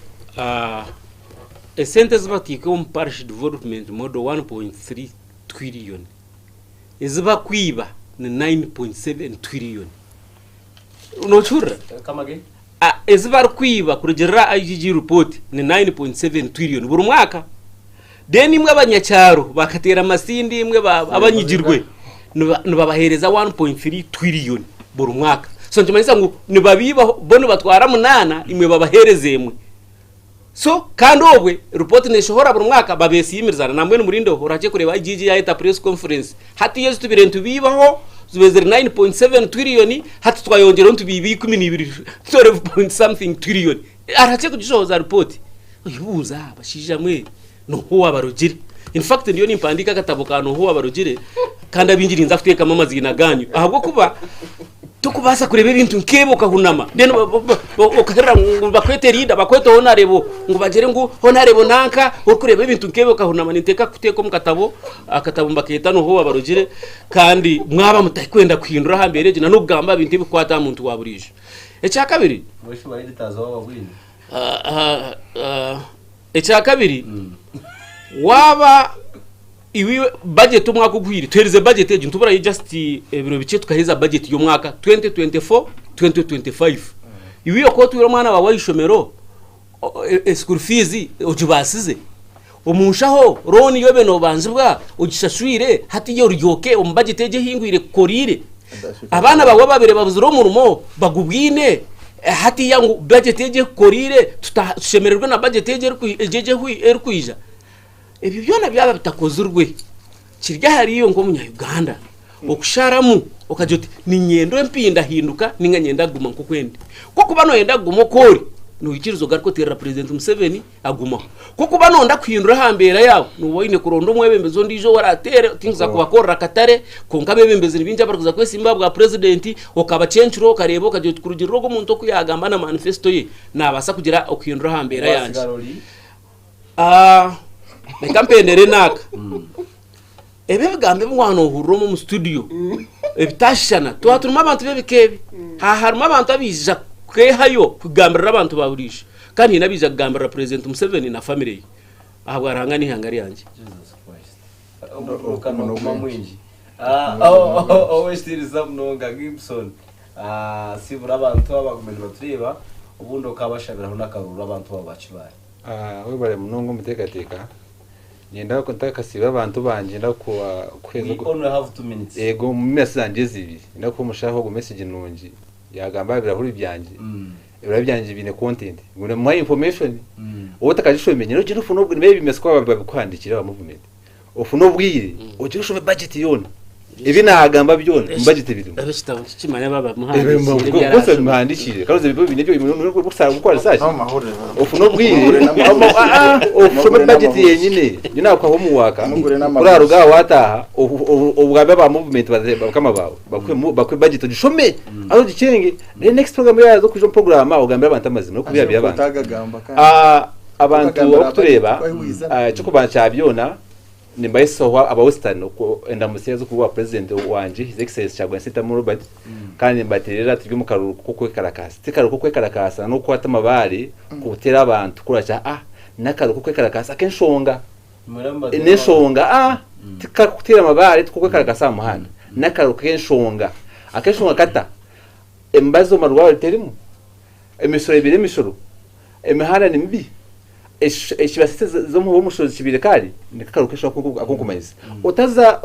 esente ezi bataike omu parish development model 1.3 trillion ezi bakwiba ni 9.7 trillion. Nokihurira? Come again? Ezi barikwiba kurugiirira aha IGG report ni 9.7 trillion buri mwaka. Then imwe abanyakyaro bakateera amasindi imwe abanyigirwe nibabaheereza 1.3 trillion buri mwaka. So nikimanyisa ngu nibabiibaho bo nibatwara munaana imwe babaheereza emwe. So kandi obwe report neshohora buri mwaka babesiimirizana nambwenu murindeho orahakye kureeba IGG yayeta press conference hati ezi tubire nitubiibaho zibe ziri 9.7 trillion hati twayongyeraho nitubiiba 12 12 point something trillion arahakye kugishohoza report oyebuuza bashaija mwe noha owabarogire in fact ndiyo nimpandiika akatabo ka noha owabarogire kandi abaingi ninza kuteekamu amaziina ganyu ahabw'okuba. Iwe kubaasa kureeba ebintu nk'ebyo okahunama then okahurira ngu bakwete leader, bakwete honorable, ngu bagire ngu honorable nanka, orikureeba ebintu nk'ebyo okahunama, ninteeka kukuteeka omu katabo, akatabo nibakeeta Noha Owabarogire, kandi mwaba mutarikwenda kuhindura aha mbeera egi na n'okugamba aha bintu ebirikukwata aha muntu wa buriijo. Ekyakabiri, Ekyakabiri, waaba iwe budget omwaka oguhweire, tuherize budget egi nituburayo just ebiro bikye tukaheza budget y'omwaka 2024 2025. Iwe oku otwire omwana waawe aha ishomero, school fees ogibaasize? Omu nshaho loan yobe nobanzibwa ogishashwire hatiiya oryoke omu budget egi ehingwire ekukoriire? Abaana baawe ababaire babuzire omurimo bagubwine? Hatiiya ngu budget egi ekukoriire tushemererwe na budget egi erikwija? Ebyo byona byaba bitakozirwe, kiri ahari iwe nk'omunya-Uganda okusharamu okagira oti niinyenda empindahinduka ninga niinyenda kuguma nk'oku ndi. Ku orikuba nooyenda kuguma oku ori, noikiriza ogaruke oteerera Purezidenti Museveni agumaho. Ku orikuba nooyenda kuhindura aha mbeera yaawe, nooba oine kuronda omwebembezi ondiijo ou oraateere oti nkuza kubakorera akatare, kwonka abeebembezi ni baingi abarikuza kwesimba aha bwa purezidenti, okabacencura okareeba okagira oti kurugiirira ogu omuntu oku yaagamba na manifesito ye, naabaasa kugira okuhindura aha mbeera yangye. Reka mpendere n'aka. Ebi ebigambo ebi waaba noohurira omu studio ebitashushana, twaba turimu abantu b'ebika ebi. Haaha harimu abantu abaija kwehayo kugambirira abantu ba buriijo kandi haine abaija kugambirira Purezidenti Museveni na famire ye ahabwa Ruhanga n'eihanga ryangye. Omuka mwingi owekitiinisa munonga Gibson sibura abantu abagume nibatureeba obundi okabashabiraho n'akaruuru abantu abo ba Kibaale. Webare munonga omuteekateeka. Niinyenda ntakasiiba abantu bangye niinyenda kuheereza We only have 2 minutes. Yego omu minutes zangye ezi ibiri niinyenda kuha omushaho ogu message nungi yagamba aha birahuri byangye. Ebirahuri byangye biine content ngu nimuha information waaba otakagishomire niinyenda ogyende ofune obwire maybe bimeze kuba babikuhandiikire aba movement ofune obwire ogyende oshome budget yoona ebi naagamba byona omu budget birimu. Ekitabo tikimanya babamuhandiikire ebi Bose babimuhandiikire kandi ozi ebyo gukora research ofune obwire oshome budget yenyine nyowe nakuha homework kuri waruga aha wataha ogambe aba movement bakama bawe bakuhe budget ogishome haza ogikyenge then next program yaza kwija omu program ogambire abantu amazima nokubihabiha abantu. Abantu abarikutureeba ekyokubanza kya byona Nimbahisaho aba Western endamutsyo ez'okuba owa President wangye His Excellency Kyagulanyi Ssentamu Robert kandi nimbatererera turi omu karuru k'okwekarakaasa. Ti karuru k'okwekarakaasa n'okukwata amabaare kuteera abantu kurira ah n'akaruru k'okwekarakaasa ak'enshonga. N'enshonga ah ti kakuteera amabaare ti k'okwekarakaasa aha muhanda n'akaruru k'enshonga. Ak'enshonga kata? Emibazi omu marwariro terimu? Emisoro ebaire emishoro? Emihanda ni mibi? Ekibasese z'omuhoro w'omushozi kibaire kare niko akaruru k'eshonga aku nkumanyisa. Otaza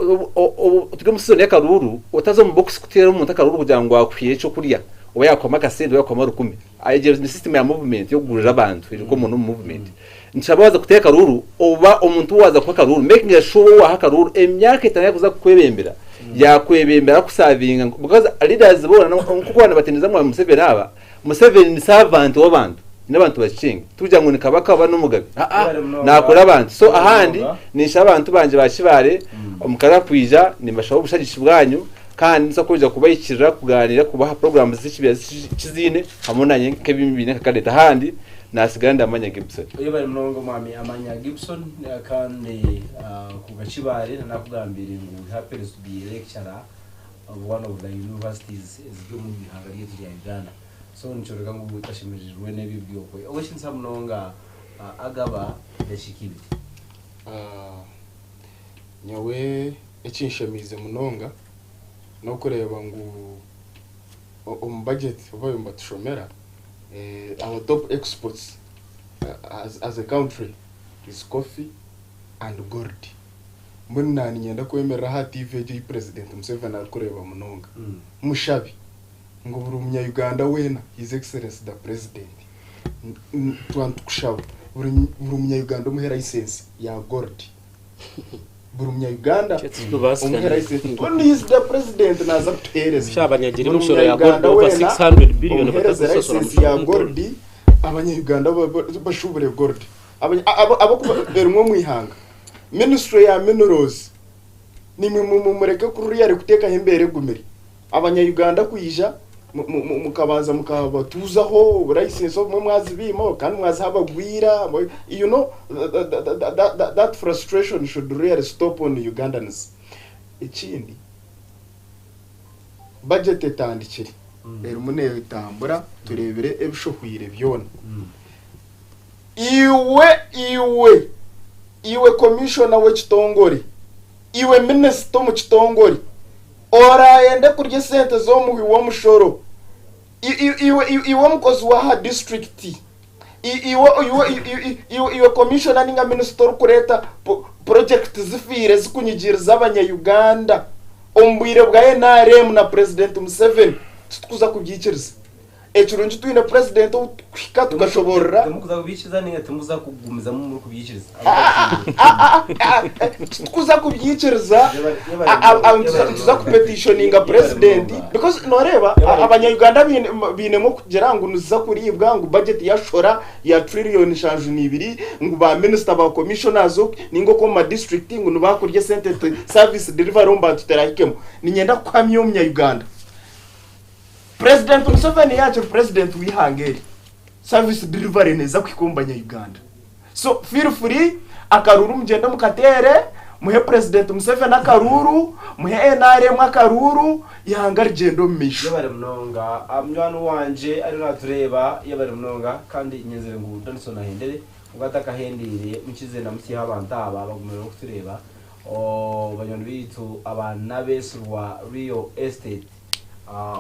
turi omu sizoni y'akaruuru, otaza omu bokisi kuteera omuntu akaruuru kugira ngu akuhaire ekyokurya oba yaakuhamu akasente oba yaakuhamu rukumi. Egyo ni sisitemu ya muvumenti y'okugurira abantu eri common omu muvumenti. Nitushaba waaza kuteera akaruuru oba omuntu ou waaza kuha akaruuru makinga sure ou waaha akaruuru emyaka etaano yakuza kukwebembera, yaakwebembera akusavinga because leaders boona nk'oku baaba nibatendereza Mwami Museveni aba, Museveni ni servant w'abantu n'abantu bakikinga tikugira ngu ni kabaka oba n'omugabe aa nakora abantu so ahandi ninshaba abantu bangye ba Kibaale omu kare akwija nimbashaba obushagiki bwanyu kandi nituza kwija kubahikirira kuganira kubaha programs z'ekibiina kiziine hamwe nanye nk'ebibiina nka cadet ahandi nasigara ndi Amanya Gibson. Oyebare munonga omwami Amanya Gibson kandi kuruga Kibaale nakugambiire ngu he happens to be a lecturer of one of the universities eziri omu ihanga ryaitu rya Uganda. So nikyoreka ngu tashemereirwe n'ebyo byokwe. Ow'ekitinisa munonga Agaba edakiika ibiri. Nyowe ekinshemeize munonga n'okureeba ngu omu budget obu bariyo nibatushomera our top exports as a country is coffee and gold. Mbwenu naaniinyenda kwemerera aha TV egi ei Purezidenti Museveni arikureeba munonga, mushabe ngu buri munya-Uganda weena, His Excellency the President, twaba nitukushaba buri munya-Uganda omuhe license ya gold. Buri munya-Uganda omuhe license. Mbwenu he is the President naaza kutuheereza. Buri munya-Uganda weena omuheereze license ya gold, abanya-Uganda bashuubure gold. Ahabw'okuba erimu omu ihanga. Ministry ya minerals nimwe mureke ku ruriya rikuteekaho embeera egumire abanya Uganda kwija. Mukabanza mukabatuuzaho license obumwe mwazibiima kandi mwaziha abagwira. You know, that frustration should really stop on Ugandans. Ekindi, budget etandikire erimu neetambura, tureebire ebishohwire byona. Iwe, iwe, iwe commissioner w'ekitongore, iwe minisita omu kitongore, Oraayende kurya esente z'omuhwi w'omushoro? Iwe, iwe omukozi w'aha disiturikiti, iwe, iwe, iwe komishona ninga minisita orikureeta purojekiti zifiire zikunyigiriza abanya-Uganda omu bwire bwa nrm na Purezidenti Museveni, titukuza kubyikiriza. Ekirungi twine purezidenti ou tukuhika tukashoboorora. Timukuza kubyikiriza ninga timukuza kugumizamu murikubyikiriza? Titukuza kubyikiriza, nituza kupetishoninga purezidenti because noreeba abanya-Uganda bainemu okugira ngu niziza kuriibwa ngu budget yashora ya trillion 72 ngu ba minisita ba commissioners ninga okwo omu ma district ngu nibakurya esente service delivery omu bantu terahikemu. Niinyenda kuhamya omunya-Uganda. Purezidenti Museveni yaakiri purezidenti w'eihanga eri, service delivery neeza kuhika omu banya-Uganda. So feel free, akaruuru mugyende mukateere, muhe purezidenti Museveni akaruuru, muhe nrm akaruuru, eihanga rigyende omu maisho. Yebare munonga munywani wangye ariyo natureeba yebare munonga kandi nyenzire ngu Danson ahendere kwonka atakahendeire mukize na mutyeho abantu aba abagumire kutureeba banywani beitu aba Nabesirwa Real Estate.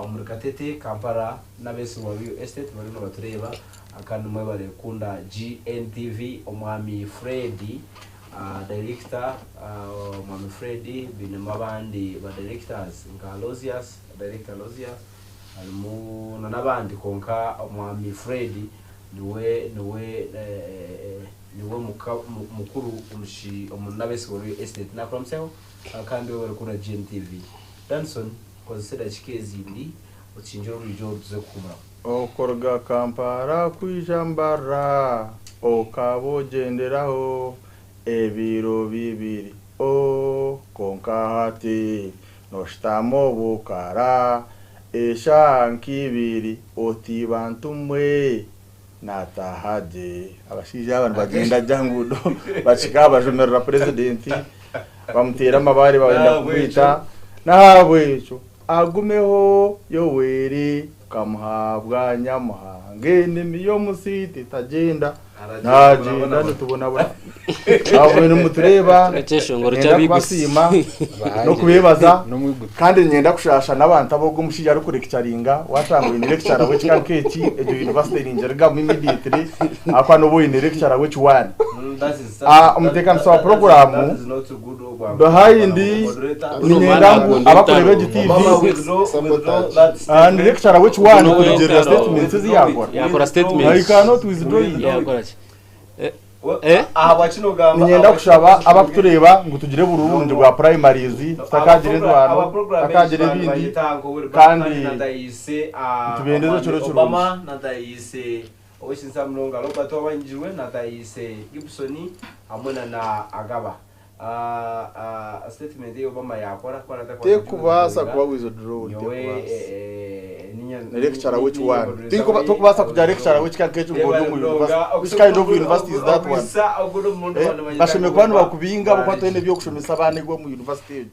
Omuri Katete, Kampala n'abesigwa Real Estate bariyo nibatureeba kandi mwebare kukunda GNTV. Omwami Fred Director, Omwami Fred bainemu abandi ba Directors nka Aloysius, Director Aloysius harimu na n'abandi kwonka Omwami Fred niwe niwe niwe mukuru omu n'abesigwa Real Estate. Nakuramutsyaho kandi webare kukunda GNTV. Danson. Kozesa edakika ezindi okingire orwigi oru tuze kuhumuraho. Okuruga Kampala kwija Mbarara okaba ogyenderaho ebiro bibiri ooh kwonka hati noshutama obukara eshaaha nk'ibiri oti bantu mwe nataaha gye. Abashaija aba nibagyenda gye aha nguudo bakika bajumirira purezidenti bamuteera amabaare benda kumwita. N'ahabw'ekyo agumeho Yoweri Kamuhabwa Nyamuhanga enimi y'omusiita etagyenda Naagyenda nitubonabona. Ahabwe nimutureeba Ekyeshongoro niinyenda ky'abaiguzi. kubasiima n'okubeebaza kandi niinyenda kushaasha n'abantu abu ogwo omushaija arikurekicaringa waashanga oine lecturer w'ekika nk'eki egyo university ningirigamu immediately ahakuba nooba oine lecturer w'ekiwaani. Ah, omuteekanisa wa puroguraamu behind niinyenda ngu abakureeba egi TV ah, ni lecturer w'ekiwaani kurugiirira statements ezi yaakora. Yakora I statements. cannot withdraw it. Yakora ki? Eh, eh? Niinyenda kushaba abakutureeba ngu tugire burungi bwa primaries tutakagira endwano tutakagira ebindi kandi nitubendeza ekiro kirungi. Obama natayiise Ow'ekitinisa munonga Robert Owabangirwe natayiise Gibson hamwe na na Agaba. Statement ei Obama yakora ku aratakwasa Tekubaasa kugiwithdrawinga kuba withdrawn nyowe tekubaasa. Ni lecturer w'ekiwaani. Tinkuba tokubaasa kugira lecturer w'ekika nk'ekyo ngu ori omu university. Which kind of university is that one? Eh, bashemereire kuba nibakubinga ahabw'okuba toine eby'okushomesa abaana omu university egyo.